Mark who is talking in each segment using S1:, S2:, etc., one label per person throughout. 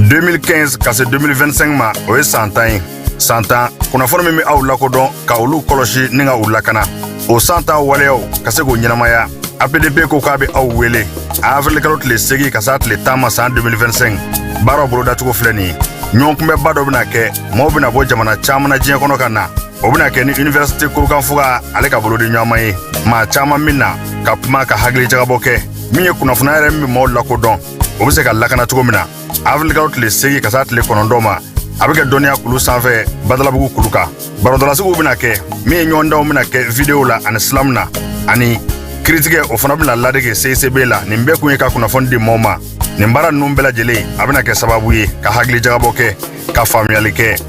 S1: 2015 ka se 2025 ma, o ye san 10 ye. San 10 kunnafoni min bɛ aw lakodɔn, ka olu kɔlɔsi ni ka u lakana, o san 10 waleyaw ka se k'o ɲɛnamaya, APDP ko k'a bɛ aw wele a avril kalo tile 8 ka s'a tile 10 ma san 2025. Baaraw bolodacogo filɛ nin ye: ɲɔgɔnkunbɛnba dɔ bɛna kɛ, maaw bɛna bɔ jamana caman na diɲɛ kɔnɔ ka na. O bɛna kɛ ni Université Kurukanfuga ale ka bolodi ɲɔgɔnma ye. Maa caman min na ka kuma, ka hakili jagabɔ kɛ min ye kunnafoniya yɛrɛ min bɛ maaw lakodɔn, o bɛ se ka lakana cogo min na. Avril kalo tile 8 ka s'a tile 9 ma, a bɛ kɛ dɔnniya kulu sanfɛ, Badalabugu kulu kan. Barodalasigiw bɛna kɛ min ye, ɲɔgɔndanw bɛna kɛ vidéo la ani slam na, ani kiritigɛ o fana bɛna ladege CICB la. Nin bɛɛ kun ye ka kunnafoni di maaw ma. Nin baara ninnu bɛɛ lajɛlen, a bɛna kɛ sababu ye ka hakili jagabɔ kɛ, ka faamuyali kɛ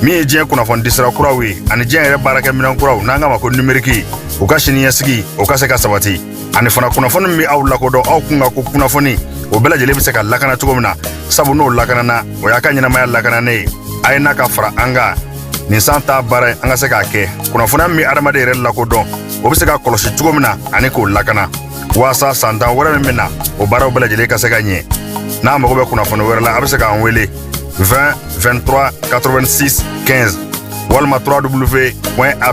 S1: min ye diɲɛ kunnafoni disira kuraw ye ani diɲɛ yɛrɛ baarakɛminɛn kuraw n'an k'a ma ko numérique, u ka siniɲɛsigi o ka se ka sabati, ani fana kunnafoni min bɛ aw lakodɔn, aw kun ka ko kunnafoni, o bɛɛ lajɛlen bɛ se ka lakana cogo min na, sabu n'o lakanana, o y'a ka ɲɛnamaya lakananen ye. A ye n'a ka fara an kan nin san ta baara ye, an ka se k'a kɛ kunnafoniya min bɛ adamaden yɛrɛ lakodɔn, o bɛ se ka kɔlɔsi cogo min na ani k'o lakana, waasa san 10 wɛrɛ min bɛ na, o baaraw bɛɛ lajɛlen ka se ka ɲɛ. N'a mago bɛ kunnafoni wɛrɛ la, a bɛ se k'an wele 20 23 86 15 walima www.apdp.ml.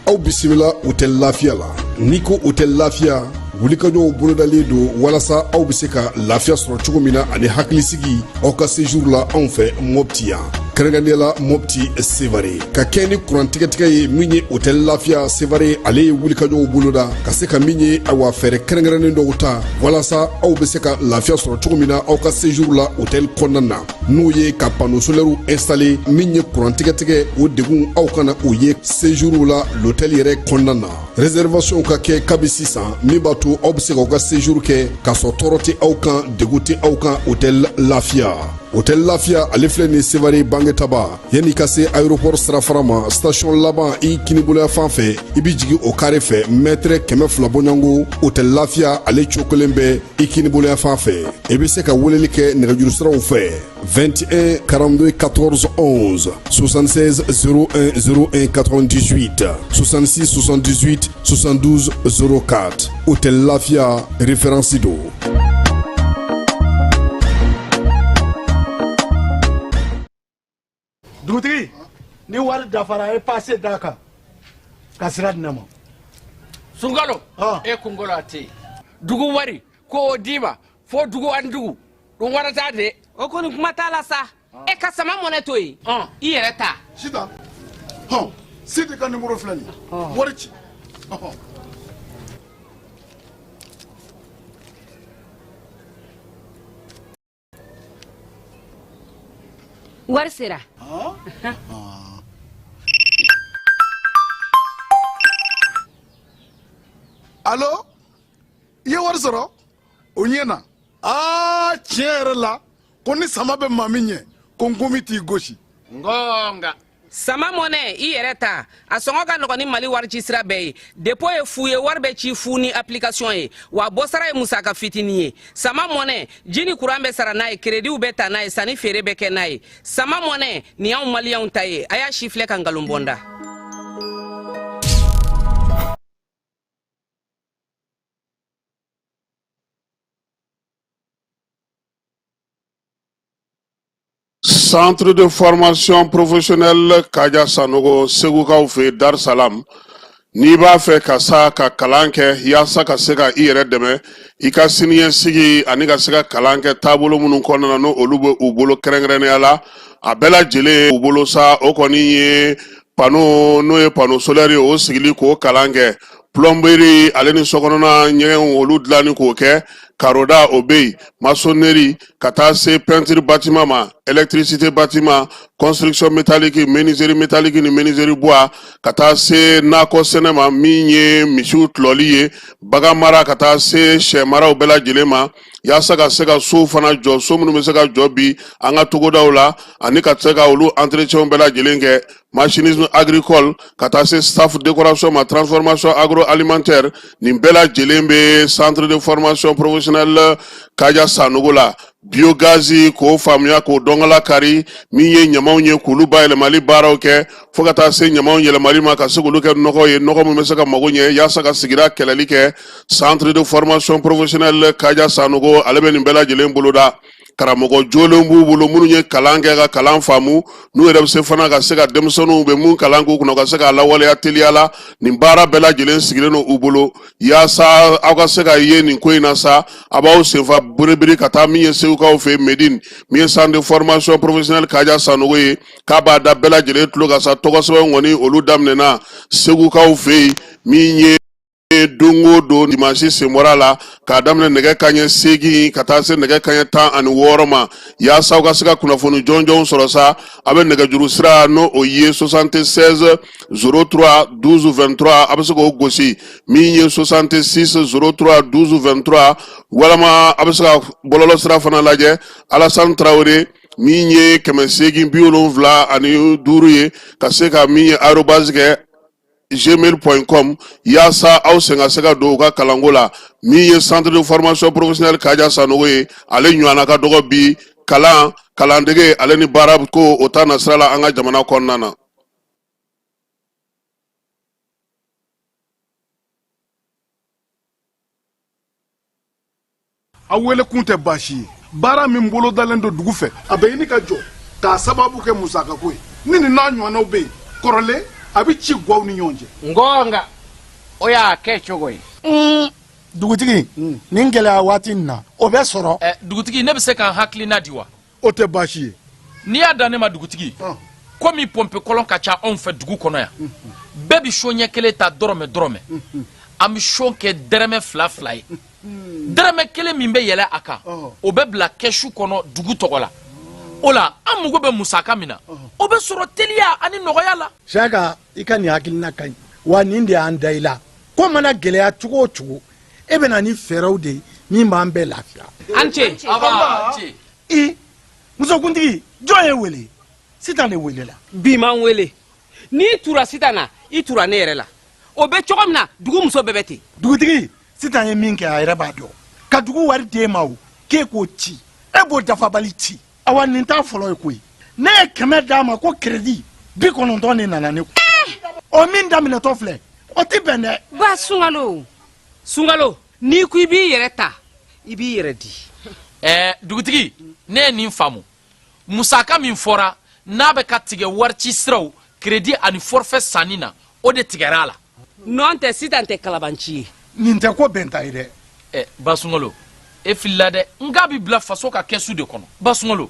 S2: Aw bisimila Hôtel Lafiya la. N'i ko Hôtel Lafiya, wulikajɔw bolodalen don walasa aw bɛ se ka lafiya sɔrɔ cogo min na ani hakilisigi aw ka séjour la anw fɛ Mɔpti yan, kɛrɛnkɛrɛnnenya la Mɔpti Sevare. Ka kɛ ni kuran tigɛtigɛ ye min ye, Hôtel Lafiya Sevare ale ye wulikajɔw boloda ka se ka min ye, awa, fɛɛrɛ kɛrɛnkɛrɛnnen dɔw ta walasa aw bɛ se ka lafiya sɔrɔ cogo min na aw ka séjour la hôtel kɔnɔna na, n'o ye ka panneau solaire installé. Min ye kuran tigɛtigɛ, o degun aw kana o ye séjour la l'hôtel yɛrɛ kɔnɔna na. Réservation ka kɛ kabi sisan, min b'a to aw bɛ se k'aw ka séjour kɛ k'a sɔrɔ tɔɔrɔ tɛ aw kan, degun tɛ aw kan. Hôtel Lafiya, Hôtel Lafiya ale filɛ nin Sevare Bangetaba, yanni ka se aéroport sirafara ma, station laban i kiniboloya fan fɛ, i bɛ jigin o carré fɛ, mètre 200 bɔɲɔgɔnko, Hôtel Lafiya ale cogo kelen bɛ i kiniboloya fan fɛ. I bɛ se ka weleli kɛ nɛgɛjuru siraw fɛ: 21 42 14 11, 76 01 01 98, 66 78 72 04. Hôtel Lafiya, référence don.
S3: Dugutigi, ni wari dafara, a ye passe d'a kan ka sira di ne ma.
S4: Sunkalo e kunkolo a tɛ yen. Dugu wari ko o d'i ma fo dugu ani dugu ɗum warata de.
S5: O kɔni, kuma t'a la sa. E ka Sama Mɔnɛ to yen, i yɛrɛ ta.
S6: Sitan hɔn, Sidi ka nimoro filɛ nin ye, wari ci ɔhɔn.
S5: Wari sera.
S6: Alo, i ye wari sɔrɔ o ɲɛ na. Aa, tiɲɛ yɛrɛ la, ko ni sama bɛ maa min ɲɛ, ko nkomi t'i gosi.
S4: Ngonga.
S5: Sama Mɔnɛ, i yɛrɛ ta, a sɔngɔ ka nɔgɔn ni Mali wari ci sira bɛɛ ye. Dépôt ye fu ye, wari bɛ ci fu ni application ye, wa bɔsara ye musaka fitinin ye. Sama Mɔnɛ, ji ni kuran bɛ sara n'a ye, créditw bɛ ta n'a ye, sanni feere bɛ kɛ n'a ye. Sama Mɔnɛ nin y'anw maliyɛnw ta ye. A y'a si filɛ ka nkalon bɔnda.
S7: Centre de formation professionnelle Kaja Sanogo, Segukaw fɛ Dar Salam. N'i b'a fɛ ka sa ka kalan kɛ yaasa ka se ka i yɛrɛ dɛmɛ i ka siniɲɛsigi ani ka se ka kalan kɛ taabolo minnu kɔnɔna na, n'o olu bɛ u bolo kɛrɛnkɛrɛnnenya la, a bɛɛ lajɛlen u bolo sa, o kɔni ye panneau, n'o ye panneau solaire ye, o sigili k'o kalan kɛ, plomberie ale ni sokɔnɔna ɲɛgɛnw olu dilanni k'o kɛ, karoda o bɛ yen, maçonnerie ka taa se peinture bâtiment ma, électricité bâtiment, construction métallique, menuiserie métallique ni menuiserie bois, ka taa se nakɔ sɛnɛ ma, min ye misiw tulɔli ye, bagan mara, ka taa se sɛ maraw bɛɛ lajɛlen ma, yaasa ka se ka sow fana jɔ, so minnu bɛ se ka jɔ bi an ka togodaw la, ani ka se ka olu entretien bɛɛ lajɛlen kɛ, machinisme agricole, ka taa se staff décoration ma, transformation agroalimentaire. Nin bɛɛ lajɛlen bɛ centre de formation professionnelle Kaja Sanogo la. Biogaz k'o faamuya, k'o dɔnkala kari, min ye ɲamaw ye, k'olu bayɛlɛmali baaraw kɛ, fo ka taa se ɲamaw yɛlɛmali ma ka se k'olu kɛ nɔgɔ ye, nɔgɔ min bɛ se ka mago ɲɛ yaasa ka sigida kɛlɛli kɛ. Centre de formation professionnelle Kaja Sanogo, ale bɛ nin bɛɛ lajɛlen boloda. Karamɔgɔ jolen b'u bolo minnu ye kalan kɛ ka kalan faamu, n'u yɛrɛ bɛ se fana ka se ka denmisɛnninw bɛ mun kalan k'u kunna, ka se k'a lawaleya teliya la. Nin baara bɛɛ lajɛlen sigilen don u bolo yaasa aw ka se ka ye nin ko in na sa. A b'aw senfa biribiri ka taa min ye Segukaw fɛ Medine, min ye centre de formation professionnelle Kaja Sanogo ye, k'a b'a da bɛɛ lajɛlen tulo kan sa. Tɔgɔ sɛbɛn kɔni olu daminɛna Segukaw fɛ yen, min ye don o don dimansi sen bɔra a la, k'a daminɛ nɛgɛ kanɲɛ 8 ka taa se nɛgɛ kanɲɛ 16 ma. Yaasa aw ka se ka kunnafoni jɔnjɔnw sɔrɔ sa, a bɛ nɛgɛjuru sira, n'o o ye 76 03 12 23, a bɛ se k'o gosi, min ye 66 03 12 23, walama a bɛ se ka bɔlɔlɔ sira fana lajɛ, Alassane Traoré, min ye 875 ye, ka se ka min ye arobase kɛ gmail.com, yaasa aw sen ka se ka don u ka kalanko la. Min ye centre de formation professionnelle Kaja Sanogo ye, ale ɲɔgɔnna ka dɔgɔ bi kalan, kalandege ale ni baara ko o ta nasira la an ka jamana kɔnɔna na.
S6: A wele kun tɛ baasi ye. Baara min bolodalen don dugu fɛ, a bɛ ɲini ka jɔ k'a sababu kɛ musakako ye. Ni nin n'a ɲɔgɔnnaw bɛ yen kɔrɔlen, a bɛ ci gwaw ni ɲɔgɔn cɛ.
S4: Ngɔnga o y'a kɛ cogo ye.
S3: Dugutigi, nin gɛlɛya waati nin na, o bɛ sɔrɔ.
S8: Dugutigi, ne bɛ se ka n hakilina di wa?
S6: O tɛ baasi ye.
S8: N'i y'a dan ne ma, dugutigi, komi pɔnpe kɔlɔn ka ca anw fɛ dugu kɔnɔ yan, bɛɛ bɛ so ɲɛ kelen ta dɔrɔmɛ dɔrɔmɛ. An bɛ so kɛ dɛrɛmɛ fila fila ye. Dɛrɛmɛ kelen min bɛ yɛlɛ a kan, o bɛ bila kɛsu kɔnɔ dugu tɔgɔ la. O la, an mago bɛ musaka min na, o bɛ sɔrɔ teliya ani nɔgɔya la.
S3: Siyaka, i ka nin hakilina ka ɲi wa. Nin de y'an da i la. Ko mana gɛlɛya cogo o cogo, e bɛ na ni fɛɛrɛw de ye min b'an bɛɛ lafiya.
S5: An ce.
S3: I musokuntigi, jɔn ye wele? Sitan de welela.
S5: Bi man wele. N'i tura Sitan na, i tura ne yɛrɛ la. O bɛ cogo min na, dugu muso bɛɛ bɛ ten.
S3: Dugutigi, Sitan ye min kɛ, a yɛrɛ b'a dɔn. Ka dugu wari d'e ma, o k'e k'o ci, e b'o dafabali ci. Awa, nin t'a fɔlɔ ye koyi. Ne ye 100 d'a ma ko crédit, 90 de nana ne kun. O min daminɛtɔ filɛ, o tɛ bɛn dɛ.
S5: Ba Sunkalo, Sunkalo, n'i ko i b'i yɛrɛ ta, i b'i yɛrɛ di.
S8: Dugutigi, ne ye nin faamu. Musaka min fɔra n'a bɛ ka tigɛ warici siraw, crédit ani forfait sanni na, o de tigɛra a la.
S5: Nɔn tɛ, Sitan tɛ kalabanci ye.
S3: Nin tɛ ko bɛnta ye dɛ.
S8: Ba Sunkalo, e filila dɛ. N k'a bɛ bila faso ka kɛsu de kɔnɔ. Ba Sunkalo,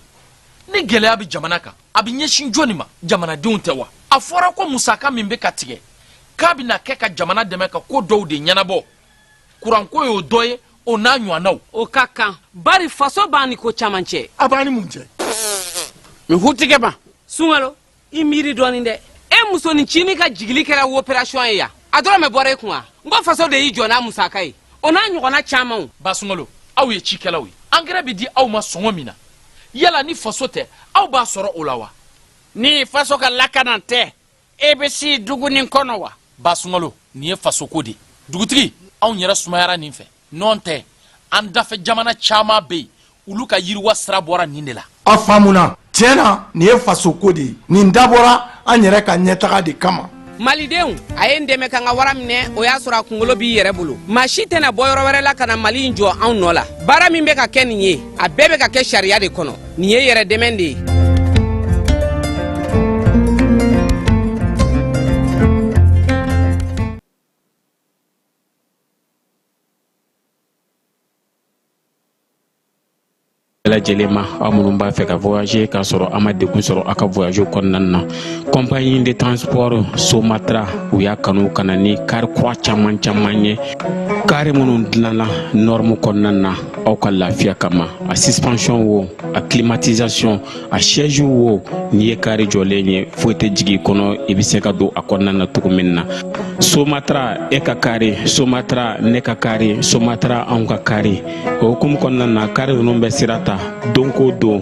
S8: ni gɛlɛya bɛ jamana kan, a bɛ ɲɛsin jɔnni ma? Jamanadenw tɛ wa? A fɔra ko musaka min bɛ ka tigɛ, k'a bɛna kɛ ka jamana dɛmɛ ka ko dɔw de ɲɛnabɔ. Kuranko y'o dɔ ye, o n'a ɲɔgɔnnaw.
S5: O ka kan, bari faso b'an ni ko caman cɛ.
S3: A b'an ni mun cɛ?
S4: Mi hutige ma.
S5: Sunkalo, i miiri dɔɔnin dɛ. E musonin cinin ka jigili kɛra opération ye yan, a dɔrɔmɛ bɔra e kun wa? N ko faso de y'i jɔ n'a musaka ye, o n'a ɲɔgɔnna camanw.
S8: Ba Sunkalo, aw ye cikɛlaw ye. Angɛrɛ bɛ di aw ma sɔngɔ min na, yala ni faso tɛ, aw b'a sɔrɔ o la wa?
S4: Ni faso ka lakana tɛ, e bɛ si dugu nin kɔnɔ wa?
S8: Ba Sunkalo, nin ye fasoko de ye. Dugutigi, anw yɛrɛ sumayara nin fɛ. Nɔn tɛ, an dafɛ jamana caman bɛ yen, olu ka yiriwa sira bɔra nin de la.
S3: A faamuna. Tiɲɛ na, nin ye fasoko de ye. Nin dabɔra an yɛrɛ ka ɲɛtaga de kama.
S5: Malidenw, a ye n dɛmɛ ka n ka wara minɛ. O y'a sɔrɔ a kunkolo b'i yɛrɛ bolo. Maa si tɛna bɔ yɔrɔ wɛrɛ la ka na Mali in jɔ anw nɔ la. Baara min bɛ ka kɛ nin ye, a bɛɛ bɛ ka kɛ sariya de kɔnɔ. Nin ye yɛrɛ dɛmɛ de ye.
S9: Lajɛlen ma, aw minnu b'a fɛ ka voyager k'a sɔrɔ a ma degun sɔrɔ aw ka voyage kɔnɔna na, compagnie de transport Somatra, u y'a kanu ka na ni kari kura caman caman ye, kari minnu dilanna norme kɔnɔna na aw ka lafiya kama. A suspension wo, a climatisation, a siège wo, n'i ye kari jɔlen ye, foyi tɛ jigin i kɔnɔ, i bɛ se ka don a kɔnɔna na cogo min na. Somatra, e ka kari Somatra, ne ka kari Somatra, anw ka kari. O hukumu kɔnɔna na, kari ninnu bɛ sira ta don ko don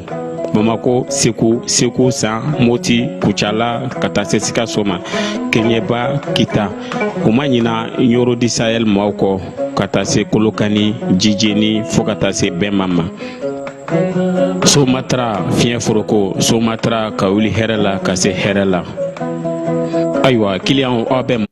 S9: Bamako, Segu, Segu San, Moti, Kucala, ka taa se Sikaso ma, Keɲeba, Kita. U ma ɲina Ɲoro du Sahel maaw kɔ, ka taa se Kolokani, Jijeni, fo ka taa se Bɛnma ma. Somatra, fiɲɛ foroko Somatra, ka wuli hɛrɛ la ka se hɛrɛ la. Ayiwa, kiliyanw, aw bɛ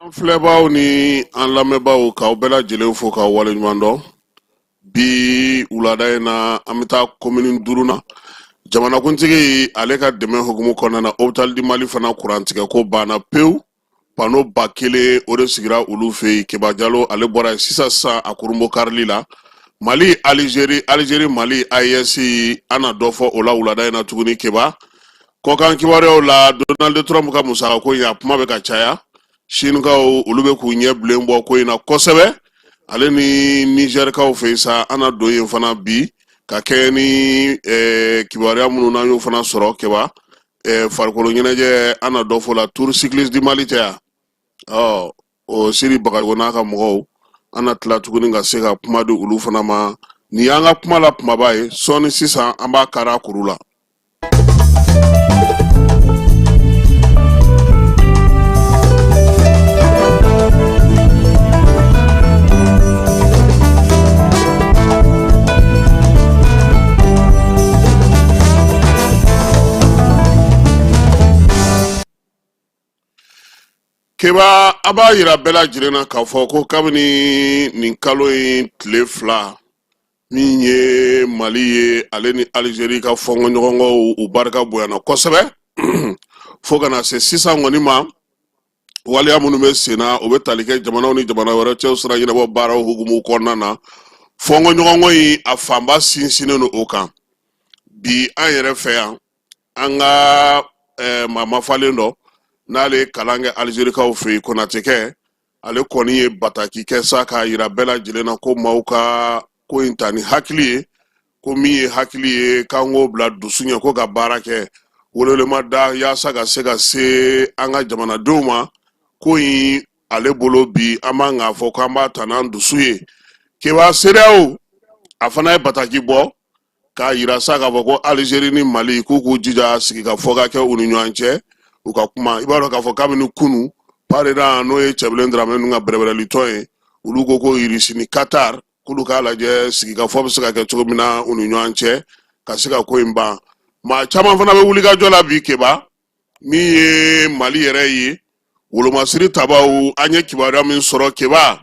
S7: An filɛbaaw ni an lamɛnbaaw, k'aw bɛɛ lajɛlen fo k'aw waleɲuman dɔn. Bi wulada in na, an bɛ taa komini 5 na. Jamanakuntigi ale ka dɛmɛ hukumu kɔnɔna na, Hôpital du Mali fana kurantigɛ ko banna pewu. Panneau 1000, o de sigira olu fɛ yen. Keba Jalo, ale bɔra yen sisan sisan a kurunbo karili la. Mali Alizeri, Alizeri Mali AES, an na dɔ fɔ o la wulada in na tuguni. Keba, kɔkan kibaruyaw la, Donald Trump ka musakako in, a kuma bɛ ka caya. Sinikaw, olu bɛ k'u ɲɛ bilen bɔ ko in na kosɛbɛ, ale ni Nizɛrikaw fɛ yen sa. An na don yen fana bi ka kɛɲɛ ni kibaruya minnu n'an y'o fana sɔrɔ. Keba, farikolo ɲɛnajɛ, an na dɔ fɔ la. Tour cycliste du Mali tɛ yan, ɔ o Siri Bagayogo n'a ka mɔgɔw, an na tila tuguni ka se ka kuma di olu fana ma. Nin y'an ka kuma la kumaba ye. Sɔɔni sisan, an b'a kari a kuru la. Keba, a b'a yira bɛɛ lajɛlen na k'a fɔ ko kabini nin kalo in tile 2, min ye Mali ye, ale ni Alizeri ka fɔnkɔɲɔgɔnkɔw, u barika bonyana kosɛbɛ fo ka na se sisan kɔni ma. Waleya minnu bɛ sen na, o bɛ tali kɛ jamanaw ni jamana wɛrɛ cɛw sira ɲɛnabɔ baaraw hukumu kɔnɔna na. Fɔnkɔɲɔgɔnkɔ in, a fanba sinsinnen don o kan. Bi an yɛrɛ fɛ yan, an ka maa mafalen dɔ, n'ale ye kalan kɛ Alizerikaw fɛ yen, Konatekɛ, ale kɔni ye bataki kɛ sa k'a yira bɛɛ lajɛlen na ko maaw ka ko in ta ni hakili ye, ko min ye hakili ye, k'an k'o bila dusu ɲɛ, ko ka baara kɛ welewelema da yaasa ka se ka se an ka jamanadenw ma. Ko in ale bolo bi, an b'an k'a fɔ k'an b'a ta n'an dusu ye. Keba, CEDEAO, a fana ye bataki bɔ k'a yira sa k'a fɔ ko Alizeri ni Mali k'u k'u jija sigikafɔ ka kɛ u ni ɲɔgɔn cɛ, u ka kuma. I b'a dɔn k'a fɔ kabini kunu, PARENA, n'o ye Cɛbilen Dramɛ ninnu ka bɛrɛbɛrɛlitɔn ye, olu ko ko Irisi ni Qatar k'olu k'a lajɛ sigikafɔ bɛ se ka kɛ cogo min na u ni ɲɔgɔn cɛ ka se ka ko in ban. Maa caman fana bɛ wulikajɔ la bi. Keba, min ye Mali yɛrɛ ye, wolomasiri tabaw, an ye kibaruya min sɔrɔ, Keba,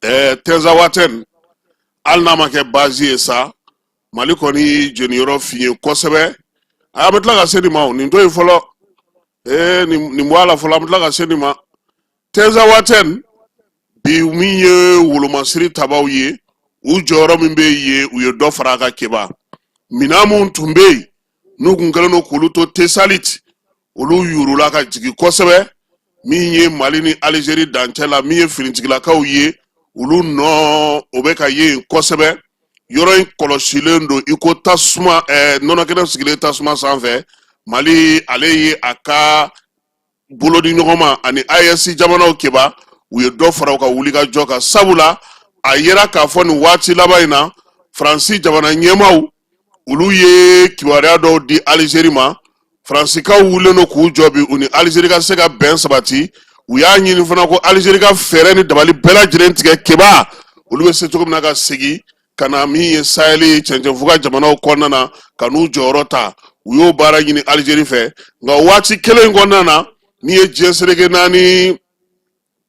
S7: Tɛnzawatɛn, hali n'a ma kɛ baasi ye sa, Mali kɔni jeniyɔrɔ fin ye kosɛbɛ. A bɛ tila ka se nin ma, o nin to yen fɔlɔ. Nin bɔ a la fɔlɔ, an bɛ tila ka se nin ma. Tɛnzawatɛn bi, min ye wolomasiri tabaw ye, u jɔyɔrɔ min bɛ yen, u ye dɔ fara a kan. Keba, minɛn minnu tun bɛ yen, n'u kun kɛlen don k'olu to Tesalit, olu yurula ka jigin kosɛbɛ. Min ye Mali ni Alizeri dancɛ la, min ye finitigilakaw ye, olu nɔ o bɛ ka ye yen kosɛbɛ. Yɔrɔ in kɔlɔsilen don i ko tasuma, nɔnɔkɛnɛ sigilen tasuma sanfɛ. Mali, ale ye a ka bolodi ɲɔgɔn ma ani AES jamanaw. Keba, u ye dɔ fara u ka wulikajɔ kan, sabula a yera k'a fɔ nin waati laban in na, Faransi jamana ɲɛmaaw, Olu ye kibaruya dɔw di Alizeri ma. Faransikaw wulilen don k'u jɔ bi, u ni Alizeri ka se ka bɛn sabati. U y'a ɲini fana ko Alizeri ka fɛɛrɛ ni dabali bɛɛ lajɛlen tigɛ, Keba, olu bɛ se cogo min na ka segin ka na min ye Saheli cɛncɛnfuga jamanaw kɔnɔna na, ka n'u jɔyɔrɔ ta. U y'o baara ɲini Alizeri fɛ. Nka o waati kelen in kɔnɔna na, min ye diɲɛ seleke naani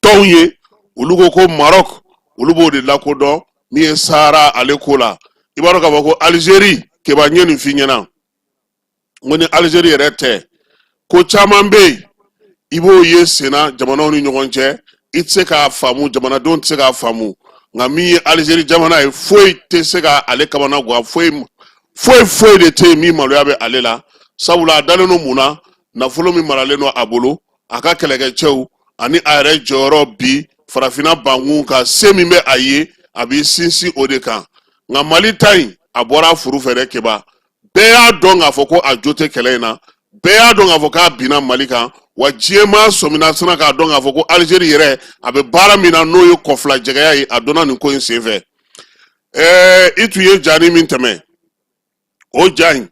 S7: tɔnw ye, olu ko ko Maroc, olu b'o de lakodɔn min ye Sahara ale ko la. I b'a dɔn k'a fɔ ko Alizeri, Keba, n ye nin f'i ɲɛna, n ko ni Alizeri yɛrɛ tɛ, ko caman bɛ yen i b'o ye senna jamanaw ni ɲɔgɔn cɛ, i tɛ se k'a faamu, jamanadenw tɛ se k'a faamu. Nka min ye Alizeri jamana ye, foyi tɛ se ka ale kamana gan, foyi foyi foyi de tɛ yen min maloya bɛ ale la, sabula a dalen don mun na? Nafolo min maralen don a bolo, a ka kɛlɛkɛcɛw ani a yɛrɛ jɔyɔrɔ bi farafinna bankun kan, se min bɛ a ye, a b'i sinsin o de kan. Nka Mali ta in, a bɔra a furu fɛ dɛ, Keba. Bɛɛ y'a dɔn k'a fɔ ko a jo tɛ kɛlɛ in na, bɛɛ y'a dɔn k'a fɔ k'a binna Mali kan, wa diɲɛmaa sɔmina sina k'a dɔn k'a fɔ ko Alizeri yɛrɛ, a bɛ baara min na, n'o ye kɔfilajɛgɛya ye, a donna nin ko in senfɛ. I tun ye jani min tɛmɛ, o ja in,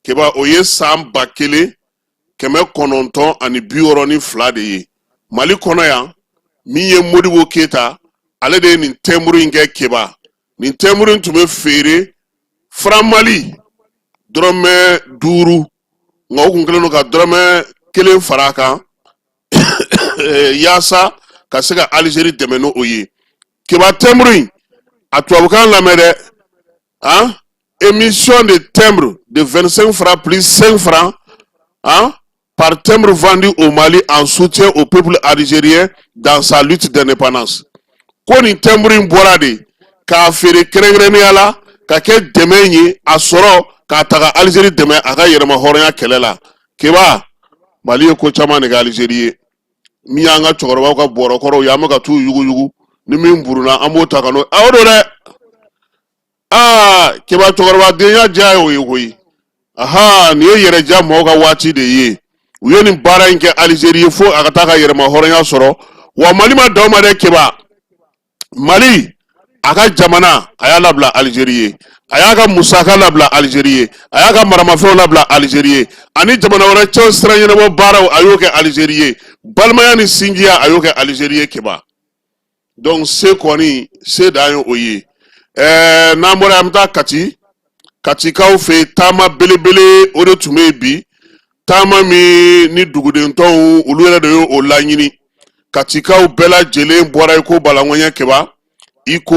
S7: Keba, o ye san 1962 de ye Mali kɔnɔ yan. Min ye Modibo Keyita, ale de ye nin tɛnburu in kɛ, Keba. Nin tɛnburu in tun bɛ feere franc Mali dɔrɔmɛ 5, nka u kun kɛlen don ka dɔrɔmɛ 1 fara a kan yaasa ka se ka Alizeri dɛmɛ n'o ye. Keba, tɛnburu in, a tubabukan lamɛn dɛ, hein? Émission de timbre de 25 francs plus 5 francs, hein, par timbre vendu au Mali en soutien au peuple algérien dans sa lutte d'indépendance. Ko nin timbre in bɔra de k'a feere kɛrɛnkɛrɛnnenya la ka kɛ dɛmɛ ye, a sɔrɔ k'a ta ka Algérie dɛmɛ a ka yɛrɛma hɔrɔnya kɛlɛ la. Keba, Mali ye ko caman de kɛ Algérie ye. Min y'an ka cɛkɔrɔbaw ka bɔrɔkɔrɔw ye, an bɛ ka t'u yuguyugu ni min buruna, an b'o ta ka n'o a o don dɛ. Aa, Keba, cɛkɔrɔba denya diya ye o ye koyi. Aha, nin ye yɛrɛdiya mɔgɔw ka waati de ye. U ye nin baara in kɛ Alizeri ye fo a ka taa ka yɛrɛma hɔrɔnya sɔrɔ. Wa Mali ma dan o ma dɛ, Keba. Mali a ka jamana, a y'a labila Alizeri ye, a y'a ka musaka labila Alizeri ye, a y'a ka maramafɛnw labila Alizeri ye, ani jamana wɛrɛ cɛw sira ɲɛnabɔ baaraw, a y'o kɛ Alizeri ye. Balimaya ni sinjiya, a y'o kɛ Alizeri ye, Keba. Donc se kɔni, se dan ye o ye. N'an bɔra, an bɛ taa Kati, Katikaw fɛ yen. Taama belebele o de tun bɛ yen bi, taama min ni duguden tɔw olu yɛrɛ de ye o laɲini. Katikaw bɛɛ lajɛlen bɔra i ko balaŋɔɲɛ, Keba, i ko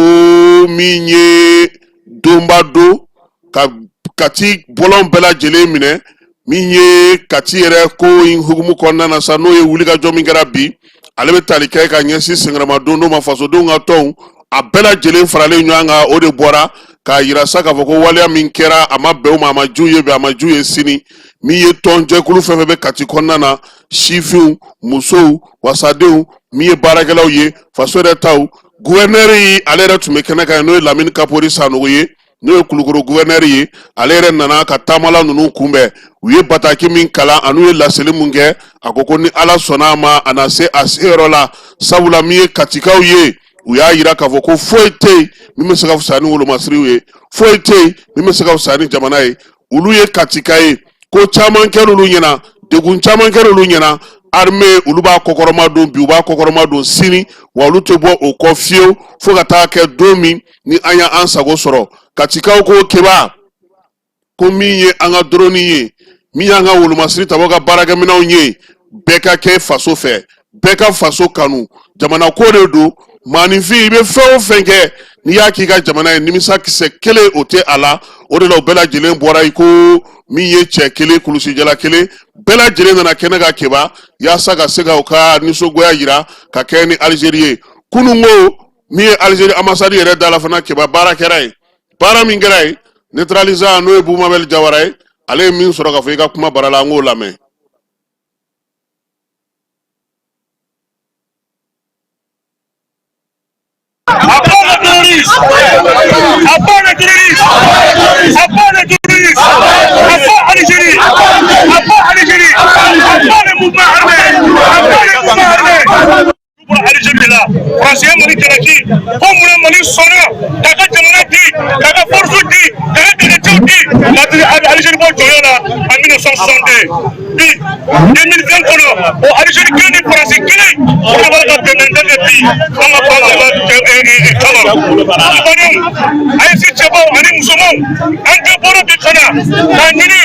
S7: min ye donba don ka Kati bɔlɔn bɛɛ lajɛlen minɛ. Min ye Kati yɛrɛ ko in hukumu kɔnɔna na sa, n'o ye wulikajɔ min kɛra bi, ale bɛ tali kɛ ka ɲɛsin senkɔrɔma don ma. Fasodenw ka tɔnw a bɛɛ lajɛlen faralen ɲɔgɔn kan, o de bɔra k'a yira sa k'a fɔ ko waleya min kɛra, a ma bɛn u ma, a ma j'u ye bi, a ma j'u ye sini. Min ye tɔnjɛkulu fɛn fɛn bɛ Kati kɔnɔna na, sifinw, musow, wasadenw, min ye baarakɛlaw ye, faso yɛrɛ taw, guvɛnɛri ale yɛrɛ tun bɛ kɛnɛ kan, n'o ye Lamini Kapori Sanogo ye, n'o ye Kulukoro guvɛnɛri ye. Ale yɛrɛ nana ka taamala ninnu kunbɛn. U ye bataki min kalan an'u ye laseli mun kɛ, a ko ko ni Ala sɔnna a ma, a na se a seyɔrɔ la, sabula min ye Katikaw ye, u y'a yira k'a fɔ ko foyi tɛ yen min bɛ se ka fisaya ni wolomasiriw ye, foyi tɛ yen min bɛ se ka fisaya ni jamana ye. Olu ye Katika ye, ko caman kɛra olu ɲɛna, degun caman kɛra olu ɲɛna. Armée, olu b'a kɔkɔrɔma don bi, u b'a kɔkɔrɔma don sini, wa olu tɛ bɔ o kɔ fiyewu fo ka taa kɛ don min ni an y'an sago sɔrɔ. Katikaw ko, Keba, ko min ye an ka drone ye, min y'an ka wolomasiri tabaw ka baarakɛminɛnw ye, bɛɛ ka kɛ faso fɛ, bɛɛ ka faso kanu, jamana ko de don. Maaninfin, i bɛ fɛn o fɛn kɛ, n'i y'a k'i ka jamana ye, nimisa kisɛ kelen o tɛ a la. O de la u bɛɛ lajɛlen bɔra i ko min ye cɛ kelen, kulusijala kelen, bɛɛ lajɛlen nana kɛnɛ kan, Keba, yaasa ka se ka u ka nisɔngoya yira ka kɛ ni Alizeri ye. Kunun ko min ye Alizeri ambassade yɛrɛ da la fana, Keba, baara kɛra yen. Baara min kɛra yen, neutralisant, n'o ye Bumabel Jawara ye, ale ye min sɔrɔ k'a fɔ i ka kuma bara la, an k'o lamɛn.
S10: À bas les terroristes! À bas les terroristes! À bas les terroristes! À bas Algérie! À bas Algérie! À bas les mouvements armés! À bas les mouvements armés! Bɔra Algérie de la. Faransi ye Mali jalaki ko munna Mali sɔnna k'a ka jamana di, k'a ka force di, k'a ka kɛlɛcɛw di, ka 1962 bi 2020 kɔnɔ, o Algérie kelen ni Faransi kelen, o de b'a ka bɛnbɛnkan kɛ bi an ka ban kama. An badenw, AES cɛbaw ani musomanw, an bɛɛ bɔra bi ka na k'a ɲini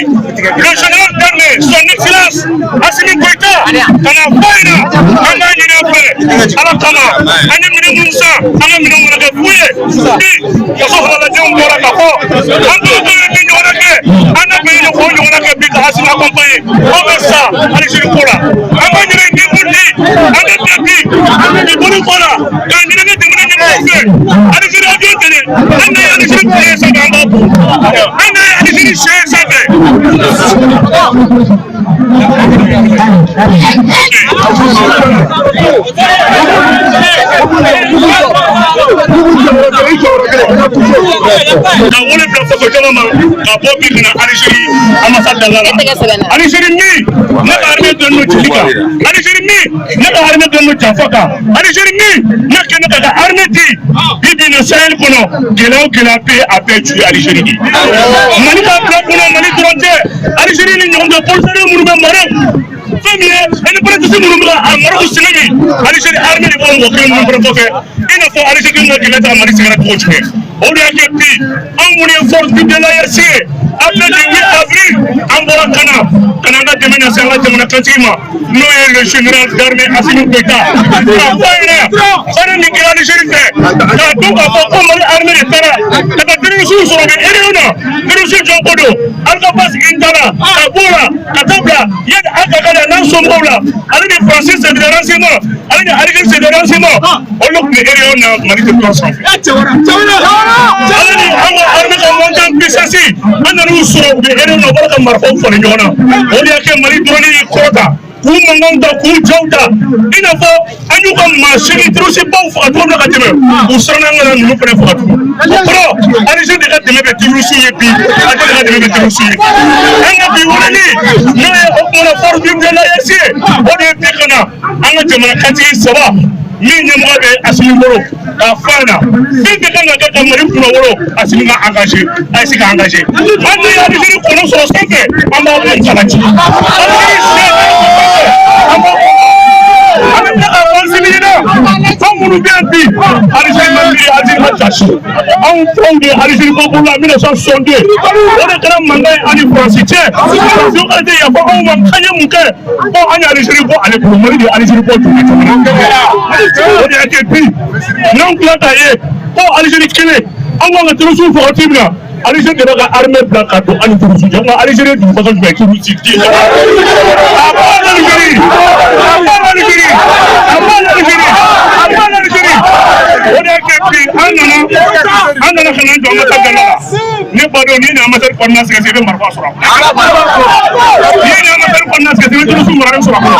S10: le général d'armée, son excellence Assimi Goïta, ka na fɔ ɲɛna. An b'a ɲini aw fɛ Ala kama, an ye minɛn minnu san, an ka minɛnw kana kɛ fu ye. Bi faso halaladenw bɔra ka fɔ an dɔgɔtɔrɔ ye min ɲɔgɔnna kɛ, an na bɛnnen don k'o ɲɔgɔnna kɛ bi ka Assimi accompagner. Aw bɛ sa Algérie ko la, an b'a ɲini ni ko di, an bɛ bɛn bi, an bɛ bolo kɔ la k'a ɲini ni jamana ɲɛmɔgɔw fɛ. Algérie avion tɛ dɛ, an n'a ye Algérie tile ye sanfɛ, an b'a bon, an n'a ye Algérie sɛ ye sanfɛ. Ka wele bila faso jama ma ka bɔ bi ka na Algérie ambassade da la. Algérie min ne ka armée dɔnnen don cili kan, Algérie min ne ka armée dɔnnen don janfa kan, Algérie min ne kɛlen ka ka armée di bi bi na Sahel kɔnɔ, gɛlɛya o gɛlɛya bɛ a bɛɛ ju ye Algérie de ye. Mali ka bila kunna, Mali dɔrɔn tɛ, Algérie ni ɲɔgɔn cɛ Polisario minnu bɛ Maroc, fɛn min ye indépendantiste minnu bɛ ka Maroc sɛnɛ bi, Algérie armée de b'o mɔgɔ kelen minnu fana kɔfɛ, i n'a fɔ Algérie ka gɛlɛya ta Mali sɛgɛrɛ cogo jumɛn. O de y'a kɛ bi anw minnu ye force vive de l'AES ye, après le 8 avril, an bɔra ka na ka na an ka dɛmɛ lase an ka jamana kantigi ma, n'o ye le général d'armée Assimi Goïta, k'a fɔ a ɲɛna baara min kɛra Algérie fɛ, k'a dɔn k'a fɔ ko Mali armée de taara ka taa terroriste sɔrɔ u bɛ réunion na, terroriste jɔn ko don, Alghabass Intalla, ka b'o la ka taa bila Iyad Ag Ghali n'a somɔgɔw la, ale ni Faransi service de renseignement, ale ni Algérie service de renseignement, olu tun bɛ réunion na Mali territoire sanfɛ. Ale ni an ka armée ka montée en puissance, an nan'u sɔrɔ u bɛ réunion na, u bɔra ka marifaw falen ɲɔgɔn na. O de y'a kɛ Mali dɔrɔn y'i kɔrɔta k'u mankanw ta k'u jaw ta, i n'a fɔ an y'u ka maa seegin terroriste baw faga cogo min na ka tɛmɛ, u siranna an kana ninnu fana faga tugun. O kɔrɔ, Algérie de ka dɛmɛ bɛ terroriste ye bi, Algérie de ka dɛmɛ bɛ terroriste ye. An ka bi weleli, n'o ye o kumana force vive de l'AES ye, o de ye bi ka na an ka jamana kantigi saba min ɲɛmɔgɔ bɛ Assimi bolo, k'a fɔ a ɲɛna fɛn bɛɛ kan ka kɛ ka Mali kunna wolo, Assimi ka engagé, AES ka engagé. An ni Algérie kɔnɔ sɔrɔ sanfɛ, an b'a bɔ kala ci. Algérie sɛ sanfɛ, an b'a an bɛ tila k'a fɔ Assimi ɲɛna, anw minnu bɛ yan bi, Algérie ma miiri, Algérie ma jasi, anw anw de ye Algérie bɔ bolo la 1962, o de kɛra mankan ye ani Faransi cɛ. Faransi ko k'ale tɛ yafa anw ma, k'an ye mun kɛ ko an ye Algérie bɔ ale bolo, Mali de ye Algérie bɔ dugu jamana. O de y'a kɛ bi n'anw tila k'a ye ko Algérie kelen, anw kan ka terroriste faga waati min na, Algérie de bɛ ka armée bila ka don an ni terroriste cɛ. Nka Algérie ye dugu jumɛn ye terroriste tɛ yen? A b'a l'Algérie, a b'a l'Algérie, a b'a l'Algérie, a b'a l'Algérie. O de y'a kɛ bi an nana ka na jɔ ambassade da la. Ne badenw, n'i ni ambassade kɔnɔna sɛgɛsɛgɛ, i bɛ marifa sɔrɔ. N'i ni ambassade kɔnɔna sɛgɛsɛgɛ, i bɛ terroriste maralen sɔrɔ a kɔnɔ.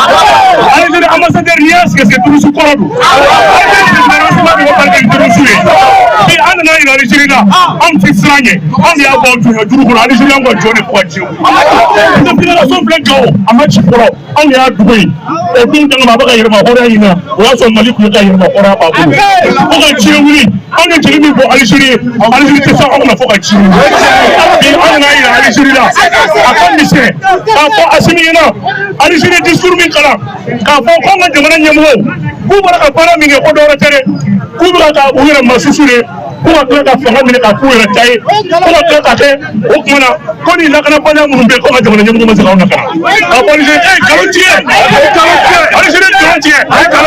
S10: Algérie ambassadeur, n'i y'a sɛgɛsɛgɛ, terroriste kɔrɔ don. Algérie renseignement de bɛ baara kɛ ni terroriste ye. Bi an nana yira Algérie la, anw tɛ siran ɲɛ, anw de y'a bɔ jɔnya juru kɔnɔ. Algérie y'anw ka jɔn de fo ka diɲɛ wuli. Fédération filɛ Gawo, a ma ci fɔlɔ, anw de y'a dugu ye. O dun danga a bɛ ka yɛlɛma hɔrɔnya ɲini na, o y'a sɔrɔ Mali tun ye ka yɛlɛma hɔrɔnya b'a bolo fo ka diɲɛ wuli. Anw ye jeli min bɔ Algérie ye, Algérie tɛ se anw na fo ka diɲɛ wuli. Bi anw nana yira Algérie la, a ka misɛn k'a fɔ Assimi ɲɛna, Algérie discours min kalan k'a fɔ k'anw ka jamana ɲɛmɔgɔw k'u bɔra ka baara min kɛ, ko dɔwɛrɛ tɛ dɛ, k'u bɛ ka u yɛrɛ masusu de, k'u ka tila ka fanga minɛ ka k'u yɛrɛ ta ye, ko ka tila ka kɛ o tuma na ko ni lakanabaliya minnu bɛ yen, ko ka jamana ɲɛmɔgɔ ma se k'anw lakana. K'a fɔ Algérie e ye nkalon tigɛ, Algérie nkalon tigɛ. An ka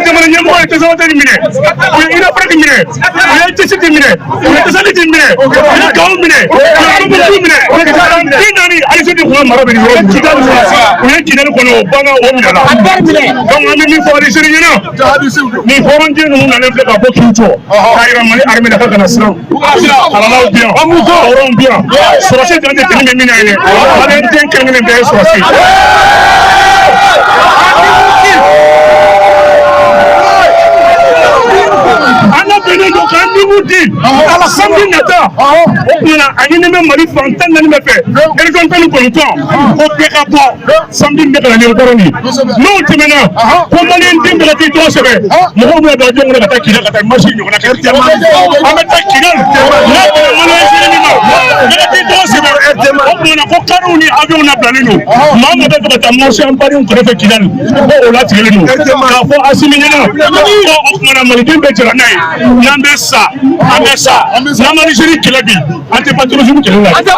S10: jamana ɲɛmɔgɔ ye Tinzawatène minɛ, u ye Irafaraki minɛ, u ye Tessit minɛ, u ye Tessalit minɛ, u ye Gawo minɛ, u ye Tombouctou minɛ. San 40 Algérie de tun ka mara bɛ nin yɔrɔ ninnu na. U ye Kidali kɔnɔ, o banna, o minɛna. Donc an bɛ min fɔ Algérie ɲɛna, ni hɔrɔnden ninnu nalen filɛ ka bɔ k'i jɔ k'a yira Mali armée la k'a kana siran, halalaw bi yan, hɔrɔnw bi yan, sɔrɔsi dan tɛ tenue bɛ min na ye dɛ, maliyɛn den kelen kelen bɛɛ ye sɔrɔsi ye. An labɛnnen don k'an niw di samedi nata. O tuma na, a ɲini bɛ Mali fan 14 bɛɛ fɛ, région 19, ko bɛɛ ka bɔ samedi bɛ ka na ni kɔrɔ nin. N'o tɛmɛna, ko maliyɛn den bɛɛ ka t'i tɔgɔ sɛbɛn, mɔgɔw bɛna don avion kɔnɔ ka taa Kidali, ka taa marche ɲɔgɔnna kɛ. An bɛ taa Kidali, n'a bɛnna maliyɛn seegin min ma, bɛɛ ka t'i tɔgɔ sɛbɛn. O tuma na ko kariw ni avion labilalen don, maa min bɛ fɛ ka taa marché an badenw kɛrɛfɛ Kidali, ko o latigɛlen don. K'a fɔ Asimi ɲɛna ko o tuma na Maliden bɛɛ jɛra n'a ye, n'an bɛ sa, an bɛ sa. N'an ma Algérie kɛlɛ bi, an tɛ ban terrorisme kɛlɛ la. An tɛ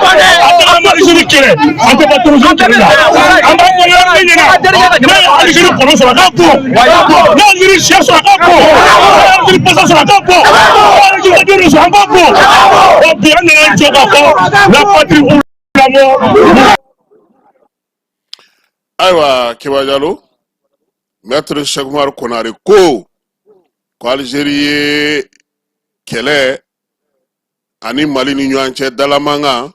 S10: Algérie kɛlɛ, an tɛ ban terrorisme kɛlɛ la. An b'a fɔ yɔrɔ min ɲɛna, n'a ye Algérie kɔnɔ sɔrɔ a k'a bɔ, n'a ye Algérie sɛ sɔrɔ a k'a bɔ, n'a ye Algérie pasa sɔrɔ a k'a bɔ, n'a ye Algérie avion sɔrɔ an b'a bɔ. Ɔ bi an nana jɔ k'a fɔ la patrie ou la mort.
S7: Ayiwa, Keba Jalo, Maître Cheikh Umar Konare ko Algérie ye kɛlɛ ani Mali ni ɲɔgɔn cɛ dalamankan,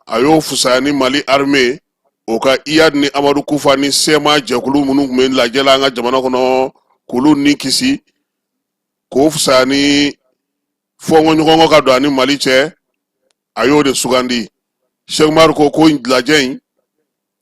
S7: a y'o fusaya ni Mali armée o ka Iyad ni Amadu Kufa ni CMA jɛkulu minnu tun bɛ lajɛ la an ka jamana kɔnɔ, k'olu ni kisi, k'o fusaya ni fɔnkɔɲɔgɔnkɔ ka don ani Mali cɛ, a y'o de sugandi. Cheikh Umar ko lajɛ in,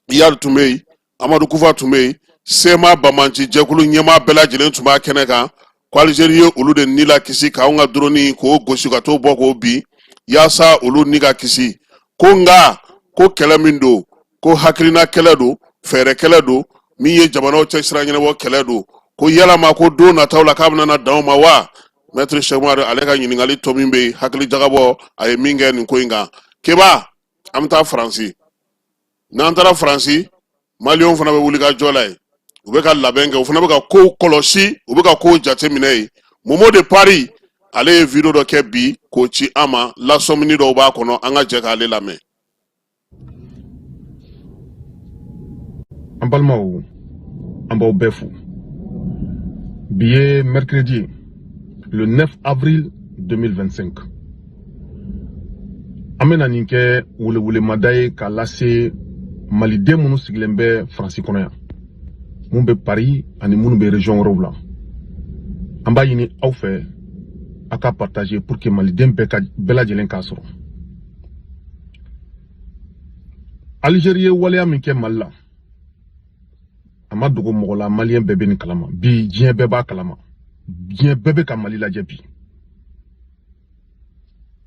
S7: Iyad tun bɛ yen, Amadu Kufa tun bɛ yen, CMA banbanci jɛkulu ɲɛmaa bɛɛ lajɛlen tun b'a kɛnɛ kan, ko Algérie ye olu de ni lakisi k'anw ka drone k'o gosi ka t'o bɔ k'o bin yaasa olu ni ka kisi. Ko nka ko kɛlɛ min don, ko hakilina kɛlɛ don, fɛɛrɛ kɛlɛ don, min ye jamanaw cɛ sira ɲɛnabɔ kɛlɛ don, ko yalama ko don nataw la k'a bɛna na dan o ma wa? Maître Cheikh Umar ale ka ɲininkali tɔ min bɛ yen, hakili jagabɔ a ye min kɛ nin ko in kan. Keba, an bɛ taa Faransi. N'an taara Faransi, Maliyɛnw fana bɛ wuli ka jɔ la yen, u bɛ ka labɛn kɛ, u fana bɛ ka kow kɔlɔsi, u bɛ ka kow jateminɛ yen. Momo de Paris, ale ye video dɔ kɛ bi k'o ci an ma, lasɔmini dɔw b'a kɔnɔ, an ka jɛ k'ale lamɛn.
S2: An balimaw, an b'aw bɛɛ fo. Bi ye mercredi le 9 avril 2025. An bɛna nin kɛ welewelemada ye k'a lase Maliden minnu sigilen bɛ Faransi kɔnɔ yan, minnu bɛ Paris ani minnu bɛ région wɛrɛw la. An b'a ɲini aw fɛ a ka partager pour que Maliden bɛɛ ka bɛɛ lajɛlen k'a sɔrɔ. Algérie ye waleya min kɛ Mali la, a ma dogo mɔgɔ la, Maliyɛn bɛɛ bɛ nin kalama bi, diɲɛ bɛɛ b'a kalama, diɲɛ bɛɛ bɛ ka Mali lajɛ bi.